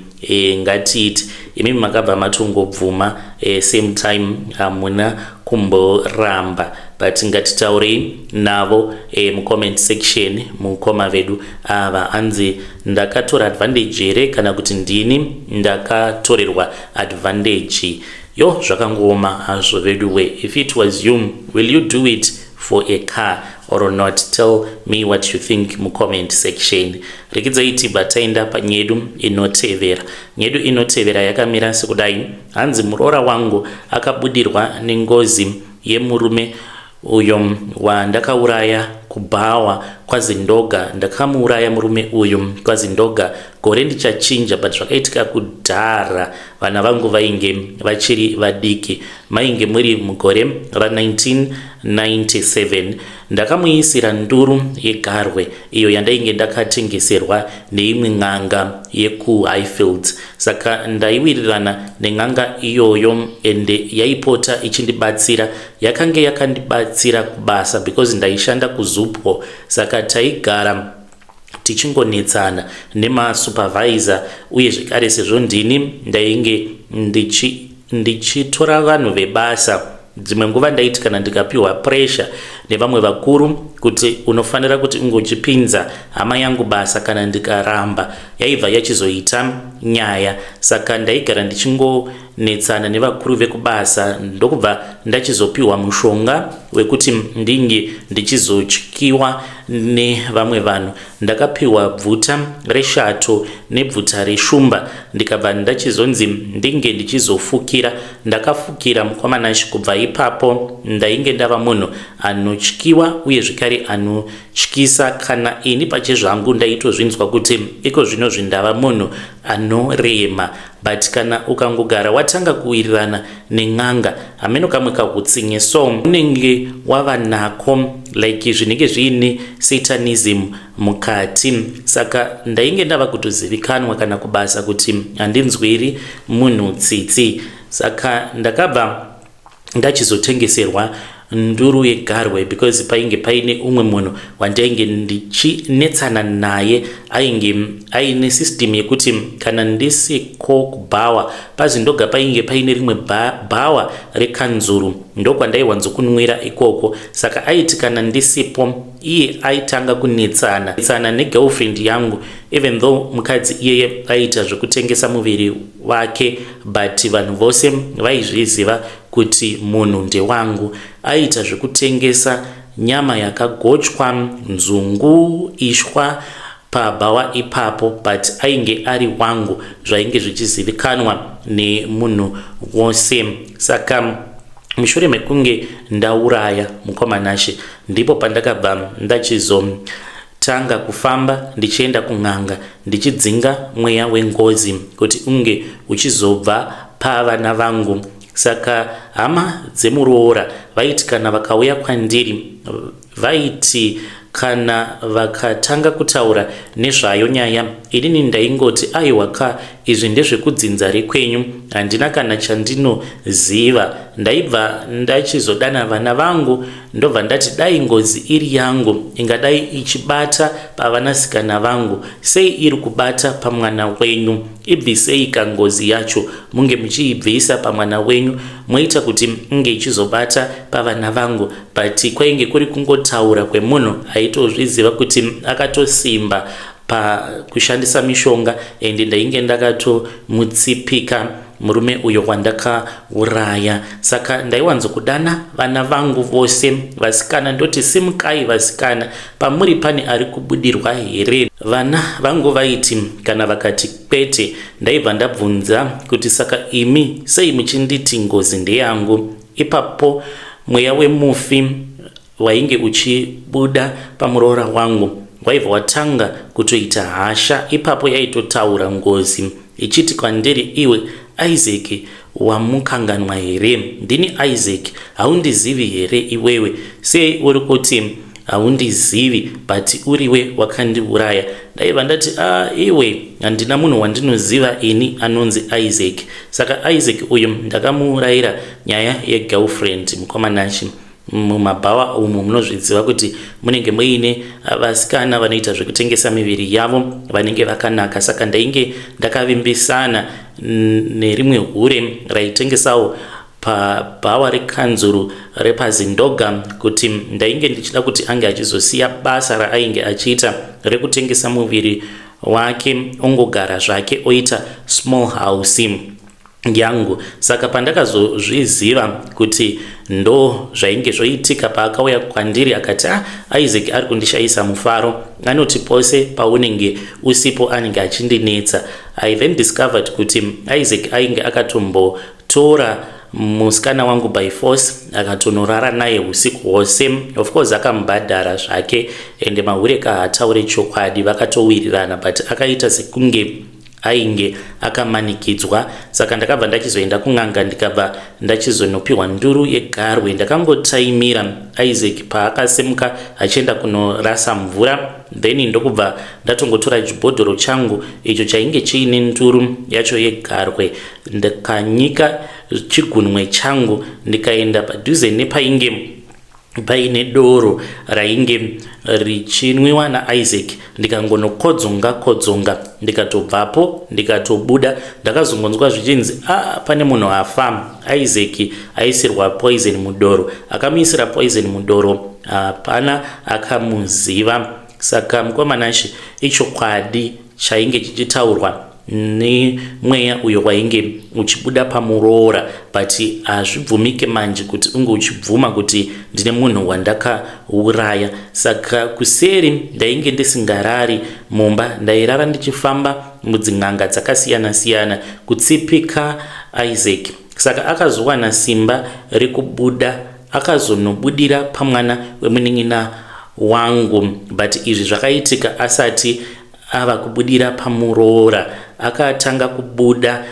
Speaker 1: ngatiiti, imimi makabva matongobvuma? Same time hamuna kumboramba, but ngatitaurei navo mucomment section. Mukoma vedu ava hanzi, "Ndakatora advantage here kana kuti ndini ndakatorerwa advantage?" Yo, zvakangooma hazvo vedu we. If it was you, will you do it for a car or not? Tell me what you think mucomment section. Rekidzai tibva taenda panyedu inotevera. Nyedu inotevera yakamira sekudai. Hanzi, "Muroora wangu akabudirwa nengozi yemurume uyo wandakauraya kubhawa kwaZindoga. Ndakamuuraya murume uyu kwaZindoga, gore ndichachinja, but zvakaitika kudhara, vana vangu vainge vachiri vadiki, mainge muri mugore ra1997. Ndakamuisira nduru yegarwe iyo yandainge ndakatengeserwa neimwe n'anga yekuHighfields. Saka ndaiwirirana nen'anga iyoyo, ende yaipota ichindibatsira. Yakange yakandibatsira kubasa because ndaishanda kuZUPCO, saka taigara tichingonetsana nemasupervisor, uye zvekare sezvo ndini ndainge ndichitora vanhu vebasa, dzimwe nguva ndaiti kana ndikapiwa pressure nevamwe vakuru kuti unofanira kuti ungochipinza hama yangu basa, kana ndikaramba yaibva yachizoita nyaya. Saka ndaigara ndichingo Ndakanetsana nevakuru vekubasa ndokubva ndachizopiwa mushonga wekuti ndinge ndichizotyiwa nevamwe vanhu. Ndakapiwa bvuta reshato nebvuta reshumba ndikabva ndachizonzi ndinge ndichizofukira. Ndakafukira mukoma Nash kubva ipapo ndainge ndava munhu anotyiwa uye zvekare anotyisa. Kana ini pachezvangu ndaitozvinzwa kuti ikozvinozvi ndava munhu anorema but kana ukangogara watanga kuwirirana nen'anga hameno kamwe kahutsinye so unenge wava nako like zvinenge zviine satanism mukati. Saka ndainge ndava kutozivikanwa kana kubasa kuti handinzwiri munhu tsitsi. Saka ndakabva ndachizotengeserwa nduru yegarwe because painge paine umwe munhu wandainge ndichinetsana naye ainge aine system yekuti kana ndisiko kubhawa pazindoga painge paine rimwe bhawa rekanzuru ndokwandaiwanzokunwira ikoko. Saka aiti kana ndisipo iye aitanga kunetsana tsana negirlfriend yangu even though mukadzi iyeye aiita zvekutengesa muviri wake but vanhu vose vaizviziva kuti munhu ndewangu. Aiita zvekutengesa nyama yakagochwa, nzungu, ishwa pabhawa ipapo but ainge ari wangu zvainge zvichizivikanwa nemunhu wose. Saka mushure mekunge ndauraya mukoma Nashe ndipo pandakabva ndachizotanga kufamba ndichienda kun'anga ndichidzinga mweya wengozi kuti unge uchizobva pavana vangu. Saka hama dzemuroora vaiti kana vakauya kwandiri vaiti kana vakatanga kutaura nezvayo nyaya inini ndaingoti aiwa ka izvi ndezvekudzinza rekwenyu handina kana chandinoziva. Ndaibva ndachizodana vana vangu ndobva ndati dai ngozi iri yangu ingadai ichibata pavanasikana vangu sei iri kubata pamwana wenyu. Ibvisei ka ngozi yacho munge muchiibvisa pamwana wenyu moita kuti inge ichizobata pavana vangu. But kwainge kuri kungotaura kwemunhu aitozviziva kuti akatosimba pakushandisa mishonga and ndainge ndakatomutsipika murume uyo wandakauraya. Saka ndaiwanzokudana vana vangu vose vasikana ndoti simukai vasikana pamuri pane ari kubudirwa here? Vana vangu vaiti kana vakati kwete ndaibva ndabvunza kuti saka imi sei muchinditi ngozi ndeyangu? Ipapo mweya wemufi wainge uchibuda pamuroora wangu waibva watanga kutoita hasha ipapo yaitotaura ngozi ichiti kwandiri iwe Isaac wamukanganwa here? Ndini Isaac haundizivi here iwewe? Sei uri kuti haundizivi but uriwe wakandiuraya? Ndaiva ndati ah iwe handina munhu wandinoziva ini anonzi Isaac. Saka Isaac uyu ndakamuurayira nyaya yegirlfriend mukoma Nashy. Mumabhawa umu munozviziva kuti munenge muine vasikana vanoita zvekutengesa miviri yavo vanenge vakanaka. Saka ndainge ndakavimbisana nerimwe hure raitengesawo pabhawa rekanzuru repaZindoga kuti ndainge ndichida kuti ange achizosiya basa raainge achiita rekutengesa muviri wake ongogara zvake oita small house yangu. Saka pandakazozviziva kuti ndo zvainge zvoitika paakauya kwandiri akati ah, Isaac ari kundishayisa mufaro anoti pose paunenge usipo anenge achindinetsa. I then discovered kuti Isaac ainge akatombotora musikana wangu by force akatonorara naye usiku hwose. Of course akamubhadhara zvake ende mahure kahaataure chokwadi vakatowirirana but akaita sekunge ainge akamanikidzwa. Saka ndakabva ndachizoenda kun'anga ndikabva ndachizonopiwa nduru yegarwe. Ndakangotaimira Isaac paakasimuka achienda kunorasa mvura then ndokubva ndatongotora chibhodhoro changu icho chainge chiine nduru yacho yegarwe ndikanyika chigunwe changu ndikaenda padhuze nepainge paine doro rainge richinwiwa naIsaac ndikangonokodzonga kodzonga ndikatobvapo ndikatobuda. Ndakazongonzwa zvichinzi ah, pane munhu afa. Isaac aisirwa poison mudoro. Akamuisira poison mudoro hapana akamuziva. Saka mukoma Nashe, ichokwadi chainge chichitaurwa. Nemweya uyo wainge uchibuda pamuroora, but hazvibvumike manje kuti unge uchibvuma kuti ndine munhu wandakauraya. Saka kuseri ndainge ndisingarari mumba, ndairara ndichifamba mudzin'anga dzakasiyana siyana kutsipika Isaac. Saka akazowana simba rekubuda, akazonobudira pamwana wemunin'ina wangu, but izvi zvakaitika asati ava kubudira pamuroora. Akatanga kubuda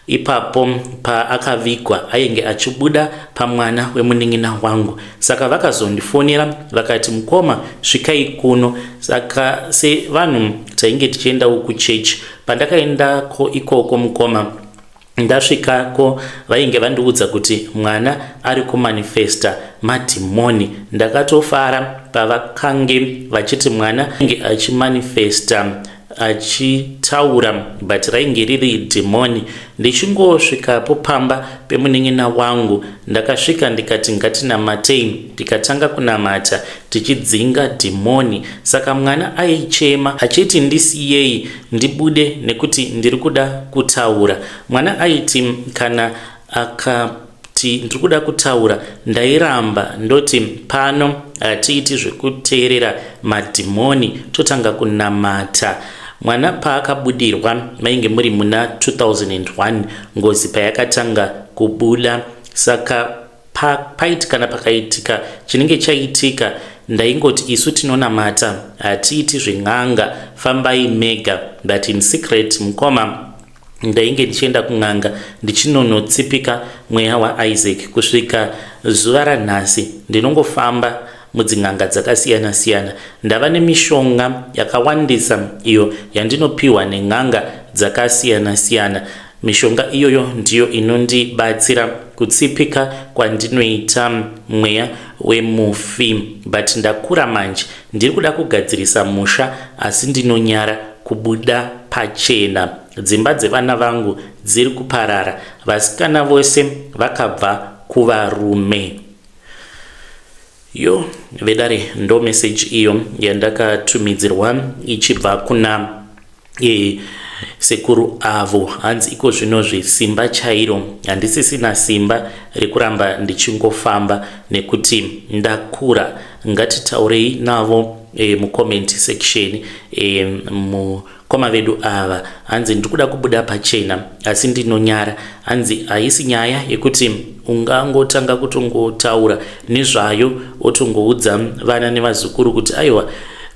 Speaker 1: ipapo paakavigwa, ainge achibuda pamwana wemunin'ina wangu. Saka vakazondifonera vakati, "Mukoma, svikai kuno." Saka sevanhu tainge tichiendawo kuchechi, pandakaendako ikoko, mukoma, ndasvikako vainge vandiudza kuti mwana ari kumanifesta madhimoni. Ndakatofara pavakange vachiti mwana ainge achimanifesta achitaura, but rainge riri dhimoni. Ndichingosvikapo pamba pemunin'ina wangu, ndakasvika ndikati, "Ngatinamatei." Ndikatanga kunamata tichidzinga dhimoni. Saka mwana aichema achiti, "Ndisiyei ndibude nekuti ndiri kuda kutaura." Mwana aiti kana akati, "Ndiri kuda kutaura," ndairamba, ndoti, "Pano hatiiti zvekuteerera madhimoni, totanga kunamata." Mwana paakabudirwa mainge muri muna 2001, ngozi payakatanga kubuda. Saka paiti kana pakaitika chinenge chaitika, ndaingoti, "Isu tinonamata, hatiiti zven'anga, fambai mega." But in secret, mukoma, ndainge ndichienda kun'anga ndichinonotsipika mweya waIsaac. Kusvika zuva ranhasi ndinongofamba mudzin'anga dzakasiyana-siyana. Ndava nemishonga yakawandisa iyo yandinopiwa nen'anga dzakasiyana-siyana. Mishonga iyoyo ndiyo inondibatsira kutsipika kwandinoita mweya wemufi. But ndakura manje, ndiri kuda kugadzirisa musha, asi ndinonyara kubuda pachena. Dzimba dzevana vangu dziri kuparara, vasikana vose vakabva kuvarume. Yo, vedare, ndo meseji iyo yandakatumidzirwa ichibva kuna sekuru avo. Hanzi iko zvino zvesimba chairo handisisina simba rekuramba ndichingofamba nekuti ndakura. Ngatitaurei navo mucomment section. Mukoma vedu ava, hanzi, "Ndiri kuda kubuda pachena, asi ndinonyara." Hanzi haisi nyaya yekuti ungangotanga kutongotaura nezvayo, otongoudza vana nevazukuru kuti aiwa,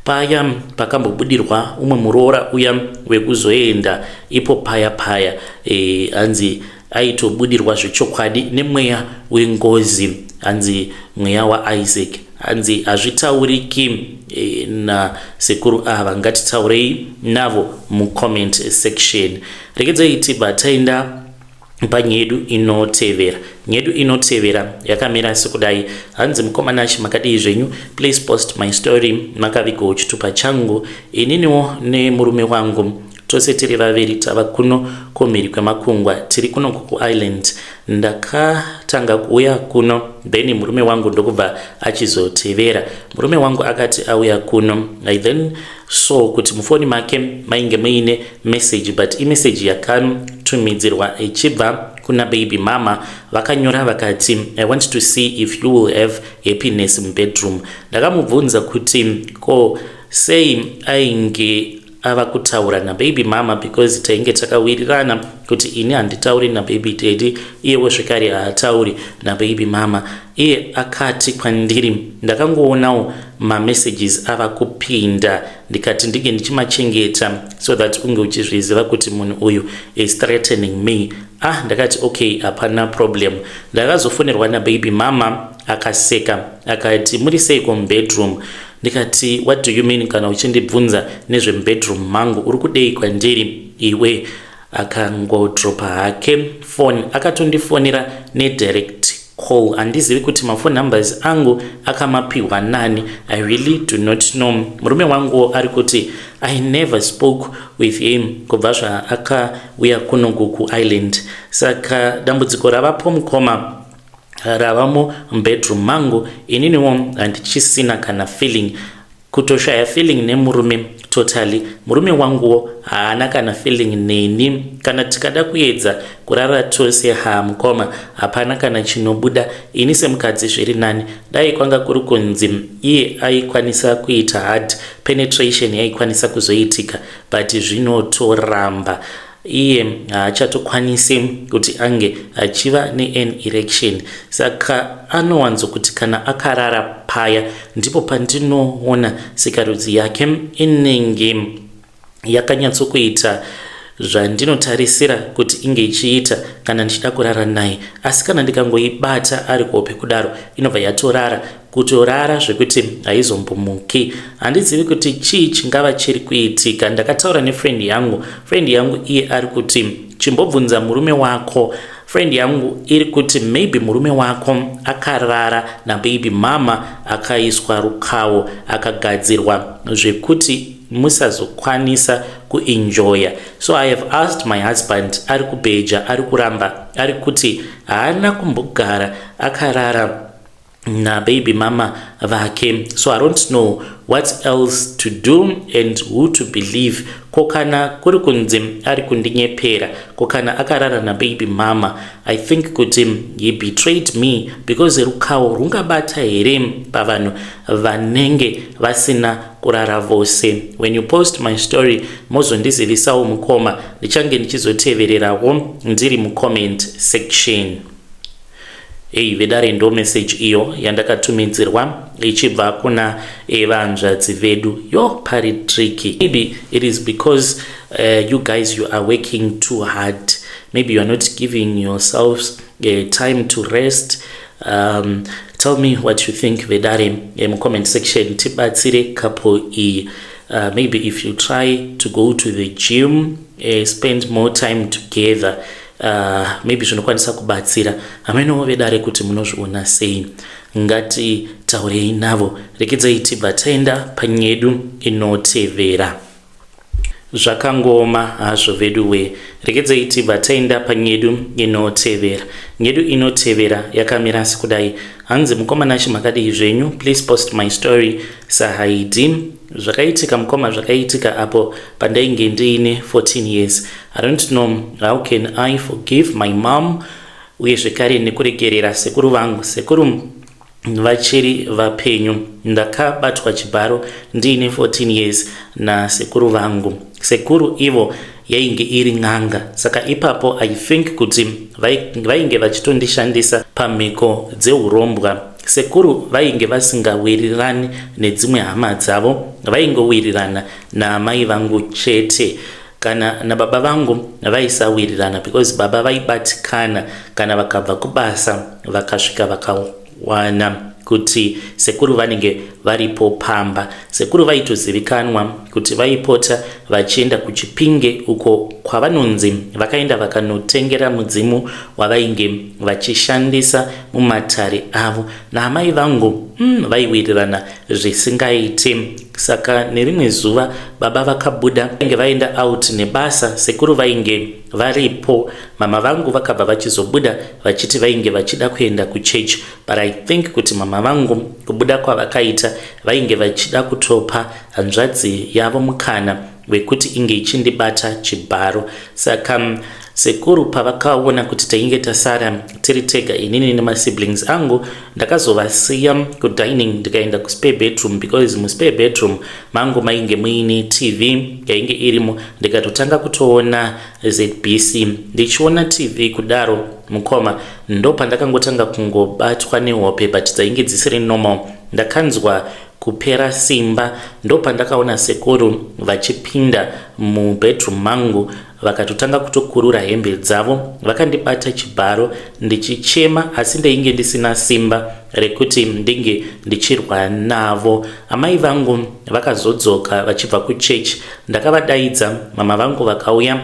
Speaker 1: paya pakambobudirwa umwe muroora uya wekuzoenda ipo paya paya. Hanzi aitobudirwa zvechokwadi nemweya wengozi, hanzi mweya waIsaac. Hanzi hazvitauriki nasekuru ava. Ngatitaurei navo mucomment section. Regedzai tibva taenda panyaya yedu inotevera. Nyedu inotevera yakamira sekudai. Hanzi, "Mukoma Nashe, makadii zvenyu? Please post my story. Makavigawo chitupa changu. Ininiwo nemurume wangu tose tiri vaviri tava kuno kumhiri kwemakungwa, tiri kuno kuIreland. Ndakatanga kuuya kuno, then murume wangu ndokubva achizotevera. Murume wangu akati auya kuno, I then saw kuti mufoni make mainge muine message, but imeseji yakatumidzirwa ichibva kuna baby mama. Vakanyora vakati, 'I want to see if you will have happiness mubedroom.' Ndakamubvunza kuti ko sei ainge ava kutaura nababy mama, because tainge takawirirana kuti ini handitauri nababy daddy, iyewo zvekare haatauri nababy mama. Iye akati kwandiri, 'Ndakangoonawo mamessages ava kupinda, ndikati ndinge ndichimachengeta so that unge uchizviziva kuti munhu uyu is threatening me.' Ah, ndakati okay, hapana problem. Ndakazofonerwa nababy mama, akaseka akati, 'Muri seiko mubedroom?' Ndikati, 'What do you mean? Kana uchindibvunza nezvemubedroom mangu, uri kudei kwandiri iwe?' Akangodropa hake phone. Akatondifonera nedirect call. Handizivi kuti mafone numbers angu akamapiwa nani. I really do not know. Murume wangu ari kuti I never spoke with him kubva zvaakauya kunoku kuIreland. Saka dambudziko ravapo, mukoma, ravamo mubedroom mangu. Ininiwo handichisina kana feeling. Kutoshaya feeling nemurume totally. Murume wanguwo haana kana feeling neni. Kana tikada kuedza kurara tose, ha, mukoma, hapana kana chinobuda. Ini semukadzi zviri nani dai kwanga kuri kunzi iye aikwanisa kuita hard penetration, yaikwanisa kuzoitika, but zvinotoramba. Iye haachatokwanisi kuti ange achiva nean erection, saka anowanzokuti kana akarara paya ndipo pandinoona sikarudzi yake inenge yakanyatsokuita zvandinotarisira kuti inge ichiita kana ndichida kurara naye. Asi kana ndikangoibata ari kuhope kudaro, inobva yatorara, kutorara zvekuti haizombomuki. Handizivi kuti chii chingava chiri kuitika. Ndakataura nefriend yangu. Friend yangu iye ari kuti chimbobvunza murume wako. Friend yangu iri kuti maybe murume wako akarara nababy mama, akaiswa rukawo, akagadzirwa zvekuti musazokwanisa kuenjoya. So I have asked my husband. Ari kubheja, ari kuramba, ari kuti haana kumbogara akarara nababy mama vake. So I don't know what else to do and who to believe. Ko kana kuri kunzi ari kundinyepera? Ko kana akarara nababy mama? I think kuti he betrayed me, because rukawo rungabata here pavanhu vanenge vasina kurara vose? When you post my story, mozondizivisawo mukoma. Ndichange ndichizotevererawo ndiri mucomment section. Ei vedare, ndo message iyo yandakatumidzirwa ichibva kuna vanzvadzi vedu. Yo, pari tricky. Maybe it is because you guys, you are working too hard. Maybe you are not giving yourselves time to rest. Tell me what you think, vedare, mucomment section. Tibatsire couple iyi. Maybe if you try to go to the gym, spend more time together, maybe zvinokwanisa kubatsira. Hamenowo vedare kuti munozviona sei. Ngatitaurei navo. Rekedzai tibva taenda panyedu inotevera. Zvakangoma hazvo vedu we. Rekedzai tibva taenda panyedu inotevera. Nyedu inotevera yakamira sekudai. Hanzi, "Mukoma Nashi, makadii zvenyu? Please post my story sahaidi. Zvakaitika mukoma, zvakaitika apo pandainge ndiine 14 years. I don't know how can I forgive my mom, uye zvekare nekuregerera sekuru vangu. Sekuru vachiri vapenyu. Ndakabatwa chibharo ndiine 14 years nasekuru vangu. Sekuru ivo yainge iri n'anga, saka ipapo I think kuti vainge vachitondishandisa pamhiko dzeurombwa. Sekuru vainge vasingawirirani nedzimwe hama dzavo, vaingowirirana naamai vangu chete. Kana nababa vangu vaisawirirana, because baba vaibatikana kana vakabva kubasa vakasvika vakawana kuti sekuru vanenge varipo pamba. Sekuru vaitozivikanwa kuti vaipota vachienda kuChipinge, uko kwavanonzi vakaenda vakanotengera mudzimu wavainge vachishandisa mumatare avo. Naamai vangu vaiwirirana zvisingaiti. Saka nerimwe zuva baba vakabuda, vainge vaenda out nebasa. Sekuru vainge varipo. Mama vangu vakabva vachizobuda vachiti vainge vachida kuenda kuchechi, but I think kuti mama vangu kubuda kwavakaita vainge vachida kutopa hanzvadzi yavo mukana wekuti inge ichindibata chibharo. Saka sekuru pavakaona kuti tainge tasara tiri tega, inini nemasiblings angu, ndakazovasiya kudining ndikaenda kuspare bedroom, because muspare bedroom mangu mainge muine TV yainge irimo. Ndikatotanga kutoona ZBC. Ndichiona TV kudaro mukoma, ndo pandakangotanga kungobatwa nehope, but dzainge dzisiri normal. Ndakanzwa kupera simba. Ndo pandakaona sekuru vachipinda mubedroom mangu, vakatotanga kutokurura hembe dzavo, vakandibata chibharo ndichichema, asi ndainge ndisina simba rekuti ndinge ndichirwa navo. Amai vangu vakazodzoka vachibva kuchechi. Ndakavadaidza. Mama vangu vakauya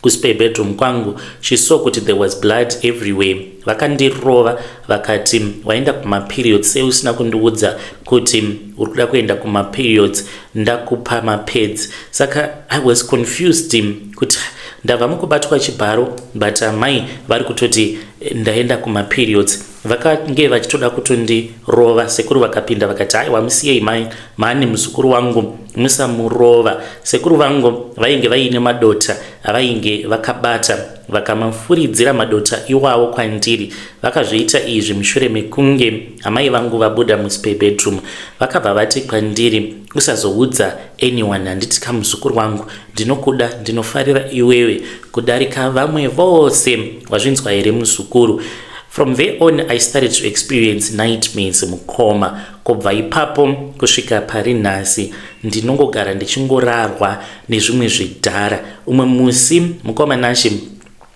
Speaker 1: kuspare bedroom kwangu. She saw kuti there was blood everywhere. Vakandirova vakati, 'Waenda kumaperiods sei usina kundiudza kuti uri kuda kuenda kumaperiods? Ndakupa mapads.' Saka I was confused kuti ndabva mukubatwa chibharo, but amai vari kutoti ndaenda kumaperiods. Vakange vachitoda kutondirova, sekuru vakapinda vakati, haiwa musiyei mai mhani muzukuru wangu, musamurova. Sekuru vangu vainge vaine madota avainge vakabata, vakamafuridzira madota iwawo kwandiri. Vakazviita izvi mushure mekunge amai vangu vabuda muspare bedroom. Vakabva vati kwandiri, usazoudza anyone handiti ka muzukuru wangu, ndinokuda, ndinofarira iwewe kudarika vamwe vose. Wazvinzwa here muzukuru? From there on I started to experience nightmares mukoma. Kubva ipapo kusvika pari nhasi ndinongogara ndichingorarwa nezvimwe zvidhara. Umwe musi mukoma Nashe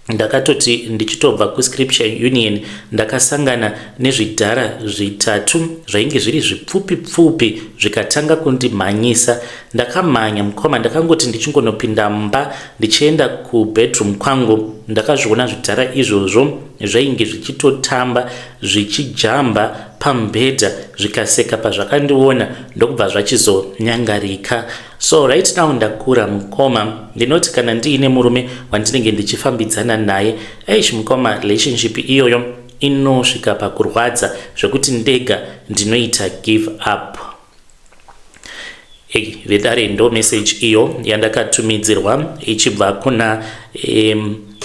Speaker 1: ndakatoti ndichitobva kuScripture Union ndakasangana nezvidhara zvitatu zvainge zviri zvipfupi pfupi zvikatanga kundimhanyisa. Ndakamhanya mukoma, ndakangoti ndichingonopinda mumba ndichienda kubedroom kwangu ndakazviona zvidhara izvozvo zvainge zvichitotamba zvichijamba pamubhedha zvikaseka pazvakandiona ndokubva zvachizonyangarika. So right now ndakura mukoma, ndinoti kana ndiine murume wandinenge ndichifambidzana naye, eish mukoma, relationship iyoyo inosvika pakurwadza zvekuti ndega ndinoita give up. Hey, vedare, ndo message iyo yandakatumidzirwa ichibva kuna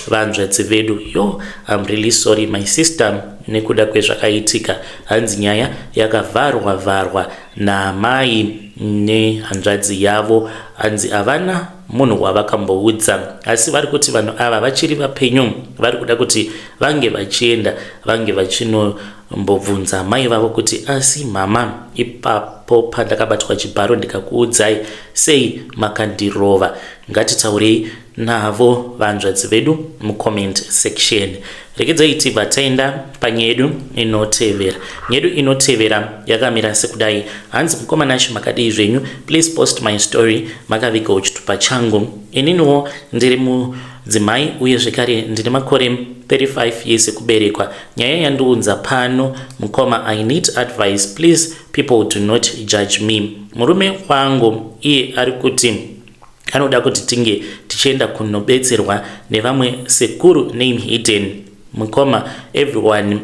Speaker 1: vanzvadzi vedu. Yo, I'm really sorry my sister nekuda kwezvakaitika. Hanzi nyaya yakavharwa vharwa namai nehanzvadzi yavo, hanzi havana munhu wavakamboudza, asi vari kuti vanhu ava vachiri vapenyu, vari kuda kuti vange vachienda vange vachinombobvunza mai vavo kuti asi mama, ipapo pandakabatwa chibharo ndikakuudzai, sei makandirova? Ngatitaurei navo vanzvadzi vedu mucomment section. Regedzai tibva taenda panyaya yedu inotevera. Nyaya yedu inotevera yakamira sekudai. Hanzi, mukoma Nashe, makadii zvenyu? Please post my story makavigawo chitupa changu. Ininiwo ndiri mudzimai uye zvekare ndine makore 35 years ekuberekwa. Nyaya yandiunza pano mukoma, I need advice please, people do not judge me. Murume wangu iye ari kuti anoda kuti tinge tichienda kunobetserwa nevamwe sekuru, name hidden. Mukoma, everyone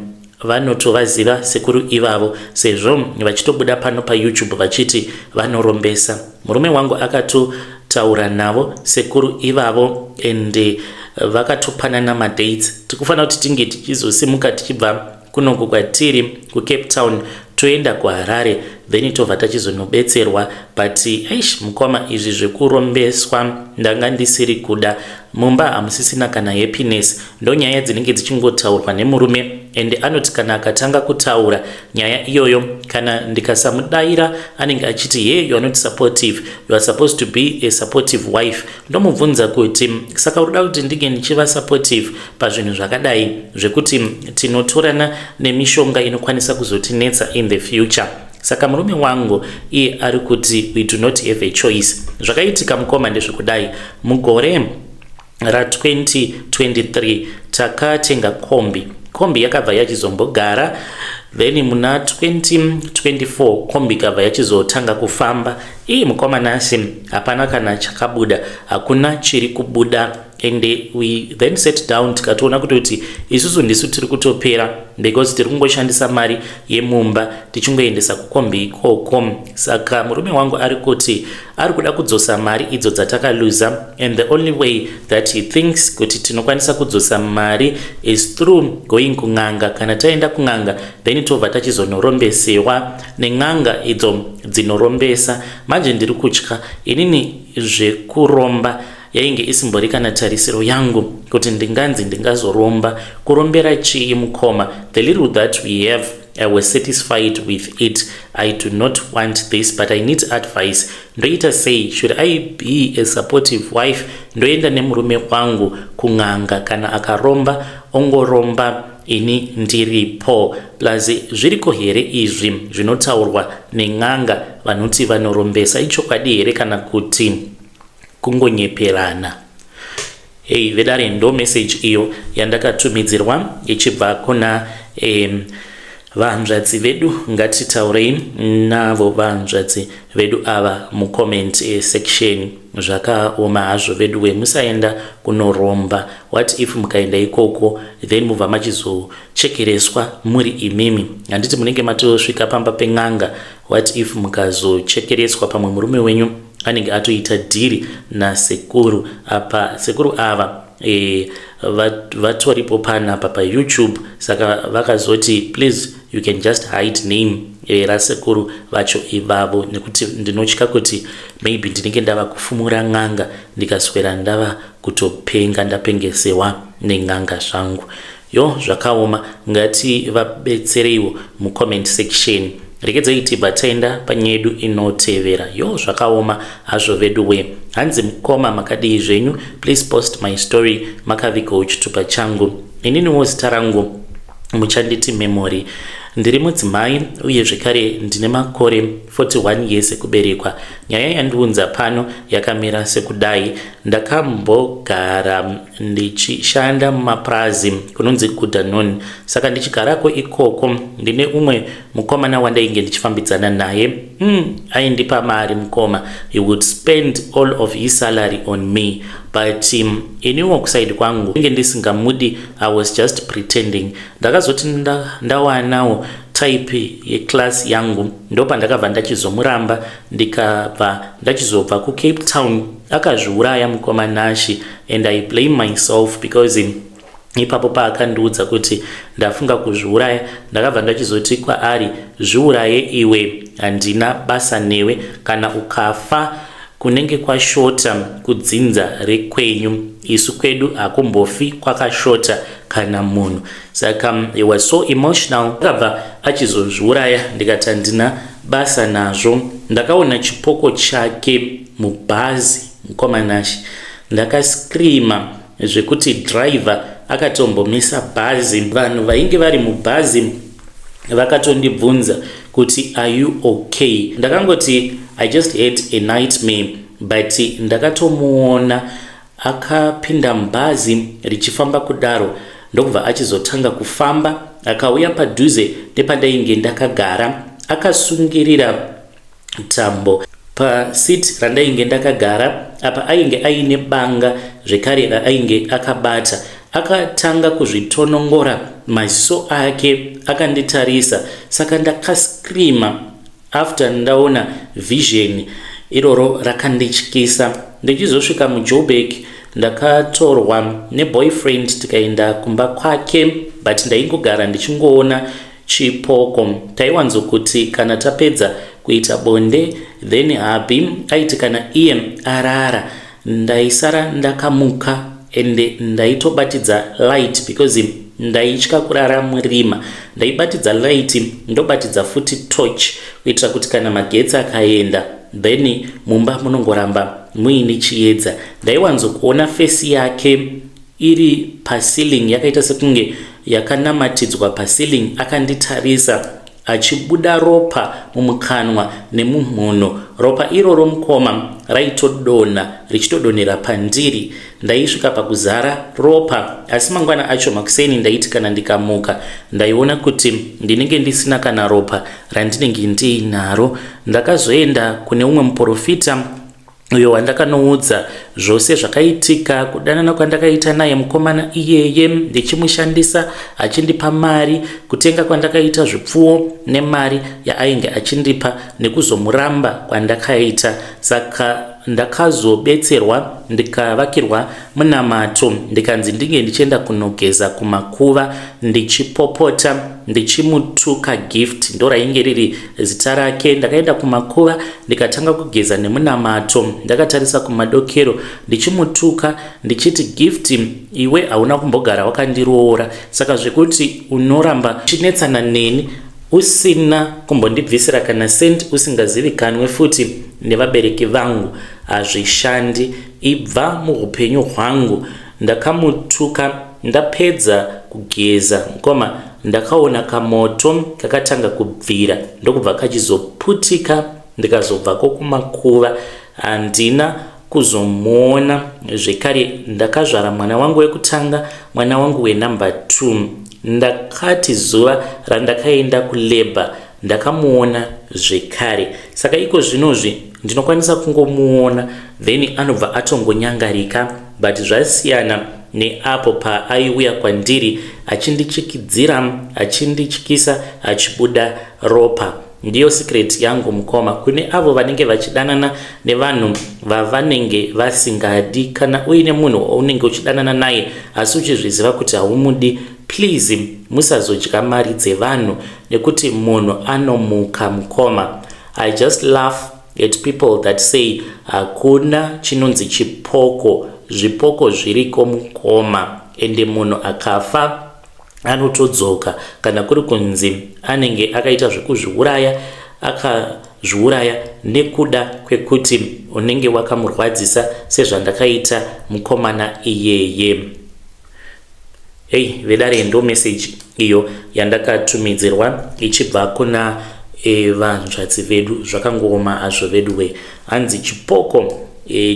Speaker 1: vanotovaziva sekuru ivavo sezvo vachitobuda pano paYouTube vachiti vanorombesa. Murume wangu akatotaura navo sekuru ivavo ende vakatopanana madates. Tikufanira kuti tinge tichizosimuka tichibva kunoku kwatiri kuCape Town toenda kuHarare, then tobva tachizonobetserwa. But eish mukoma, izvi zvekurombeswa ndanga ndisiri kuda. Mumba hamusisina kana happiness. Ndonyaya dzinenge dzichingotaurwa nemurume, ende anoti kana akatanga kutaura nyaya iyoyo, kana ndikasamudayira anenge achiti, "Hey, you are not supportive, you are supposed to be a supportive wife." Ndomubvunza kuti saka uri kuda kuti ndinge ndichiva supportive pazvinhu zvakadai zvekuti tinotorana nemishonga inokwanisa kuzotinetsa in the future? Saka murume wangu iye ari kuti we do not have a choice. Zvakaitika mukoma ndezvekudai: mugore ra2023 takatenga kombi. Kombi yakabva yachizombogara, then muna 2024 kombi ikabva yachizotanga kufamba. Ii mukoma Nashe, hapana kana chakabuda, hakuna chiri kubuda. And we then sat down tikatoona kutoti isusu ndisu tiri kutopera because tiri kungoshandisa mari yemumba tichingoendesa kukombi ikoko. Saka murume wangu ari kuti ari kuda kudzosa mari idzo dzatakaluza, and the only way that he thinks kuti tinokwanisa kudzosa mari is through going kun'anga. Kana taenda kun'anga, then tobva tachizonorombesewa nen'anga idzo dzinorombeesa. Manje ndiri kutya inini. Zvekuromba yainge isimbori kana tarisiro yangu kuti ndinganzi ndingazoromba. Kurombera chii mukoma? The little that we have, I was satisfied with it. I do not want this, but I need advice. Ndoita sei? Should I be a supportive wife, ndoenda nemurume wangu kun'anga? Kana akaromba, ongoromba ini ndiripo. Plus, zviriko here izvi zvinotaurwa nen'anga vanoti vanorombesa? Ichokwadi here kana kuti kungonyeperana? Hei vedare, ndo message iyo yandakatumidzirwa ichibva kuna Vahanzvadzi vedu ngatitaurei navo vahanzvadzi vedu ava mucomment eh, section. Zvakaoma hazvo veduwe musaenda kunoromba. What if mukaenda ikoko then mubva machizochekereswa muri imimi? Handiti munenge matosvika pamba pen'anga. What if mukazochekereswa pamwe murume wenyu anenge atoita dhiri nasekuru apa sekuru ava e, vatoripo panapa paYouTube saka vakazoti please you can just hide name e, rasekuru vacho ivavo nekuti ndinotya kuti maybe ndinenge ndava kufumura n'anga ndikaswera ndava kutopenga ndapengesewa nen'anga zvangu yo zvakaoma ngati vabetsereiwo mucomment section regedzai tibva taenda panyaya yedu inotevera yo zvakaoma hazvo vedu we hanzi mukoma makadii zvenyu please post my story makavigawo chitupa changu ininiwo zita rangu muchanditi memory ndiri mudzimai uye zvekare ndine makore 41 years ekuberekwa nyaya yandiunza pano yakamira sekudai ndakambogara ndichishanda mumapurazi kunonzi Kudanon saka ndichigarako ikoko ndine umwe mukomana wandainge ndichifambidzana naye aindipa mari mukoma he would spend all of his salary on me but iniwo kuside kwangu inge ndisingamudi i was just pretending ndakazoti ndawanawo type yeclass yangu ndopandakabva ndachizomuramba ndikabva ndachizobva kuCape Town akazviuraya mukoma Nashi and i blame myself because ipapo paakandiudza kuti ndafunga kuzviuraya ndakabva ndachizoti kwaari zviuraye iwe handina basa newe kana ukafa kunenge kwashota kudzinza rekwenyu isu kwedu hakumbofi kwakashota kana munhu saka he was so emotional akabva achizozviuraya ndikati handina basa nazvo ndakaona chipoko chake mubhazi mukoma Nashi ndakascreama zvekuti driver akatombomisa bhazi vanhu vainge vari mubhazi vakatondibvunza kuti are you okay ndakangoti i just had a nightmare but ndakatomuona akapinda mubhazi richifamba kudaro ndokubva achizotanga kufamba akauya padhuze nepandainge ndakagara akasungirira tambo paseat randainge ndakagara apa ainge aine banga zvekare raainge akabata akatanga kuzvitonongora maziso ake akanditarisa saka ndakascreama after ndaona vision iroro rakandityisa ndichizosvika muJoburg ndakatorwa neboyfriend tikaenda kumba kwake but ndaingogara ndichingoona chipoko taiwanzokuti kana tapedza kuita bonde then hubby aiti kana iye arara ndaisara ndakamuka ende ndaitobatidza light because ndaitya kurara murima ndaibatidza light ndobatidza futi torch kuitira kuti kana magetsi akaenda then mumba munongoramba muine chiedza ndaiwanzokuona face yake iri paceiling yakaita sekunge yakanamatidzwa paceiling akanditarisa achibuda ropa mumukanwa nemumhuno ropa iroro mukoma raitodonha richitodonhera pandiri ndaisvika pakuzara ropa asi mangwana acho makuseni ndaiti kana ndikamuka ndaiona kuti ndinenge ndisina kana ropa randinenge ndiinaro ndakazoenda kune umwe muprofita uyo wandakanoudza zvose zvakaitika kudanana kwandakaita naye mukomana iyeye ndichimushandisa achindipa mari kutenga kwandakaita zvipfuwo nemari yaainge achindipa nekuzomuramba kwandakaita saka ndakazobetserwa ndikavakirwa munamato ndikanzi ndinge ndichienda kunogeza kumakuva ndichipopota ndichimutuka Gift ndo rainge riri zita rake ndakaenda kumakuva ndikatanga kugeza nemunamato ndakatarisa kumadokero ndichimutuka ndichiti Gift iwe hauna kumbogara wakandiroora saka zvekuti unoramba uchinetsana neni usina kumbondibvisira kana sendi usingazivikanwe futi nevabereki vangu hazvishandi ibva muupenyu hwangu ndakamutuka ndapedza kugeza mukoma ndakaona kamoto kakatanga kubvira ndokubva kachizoputika ndikazobvako kumakuva handina kuzomuona zvekare ndakazvara mwana wangu wekutanga mwana wangu wenumber 2. Ndakati zuva randakaenda kulabor ndakamuona zvekare, saka iko zvinozvi ndinokwanisa kungomuona, then anobva atongonyangarika, but zvasiyana neapo paaiuya kwandiri achindichikidzira, achindityisa, achibuda ropa. Ndiyo secret yangu, mukoma. Kune avo vanenge vachidanana nevanhu vavanenge vasingadi, kana uine munhu waunenge uchidanana naye asi uchizviziva kuti haumudi, please musazodya mari dzevanhu nekuti munhu anomuka, mukoma. I just laugh at people that say hakuna chinonzi chipoko. Zvipoko zviriko, mukoma, ende munhu akafa anotodzoka. Kana kuri kunzi anenge akaita zvekuzviuraya, akazviuraya nekuda kwekuti unenge wakamurwadzisa, sezvandakaita mukomana iyeye. Hei vedare, ndo meseji iyo yandakatumidzirwa ichibva kuna vanzvadzi vedu. Zvakangooma hazvo veduwe. Hanzi chipoko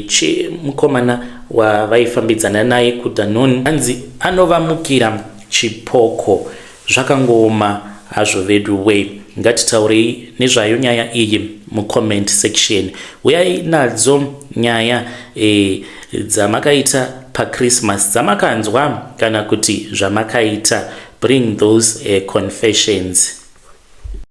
Speaker 1: chemukomana wavaifambidzana naye kuDanon, hanzi anovamukira chipoko. Zvakangooma hazvo vedu we. Ngatitaurei nezvayo nyaya iyi mucomment section. Uyai nadzo nyaya dzamakaita paChristmas, dzamakanzwa kana kuti zvamakaita. Bring those confessions.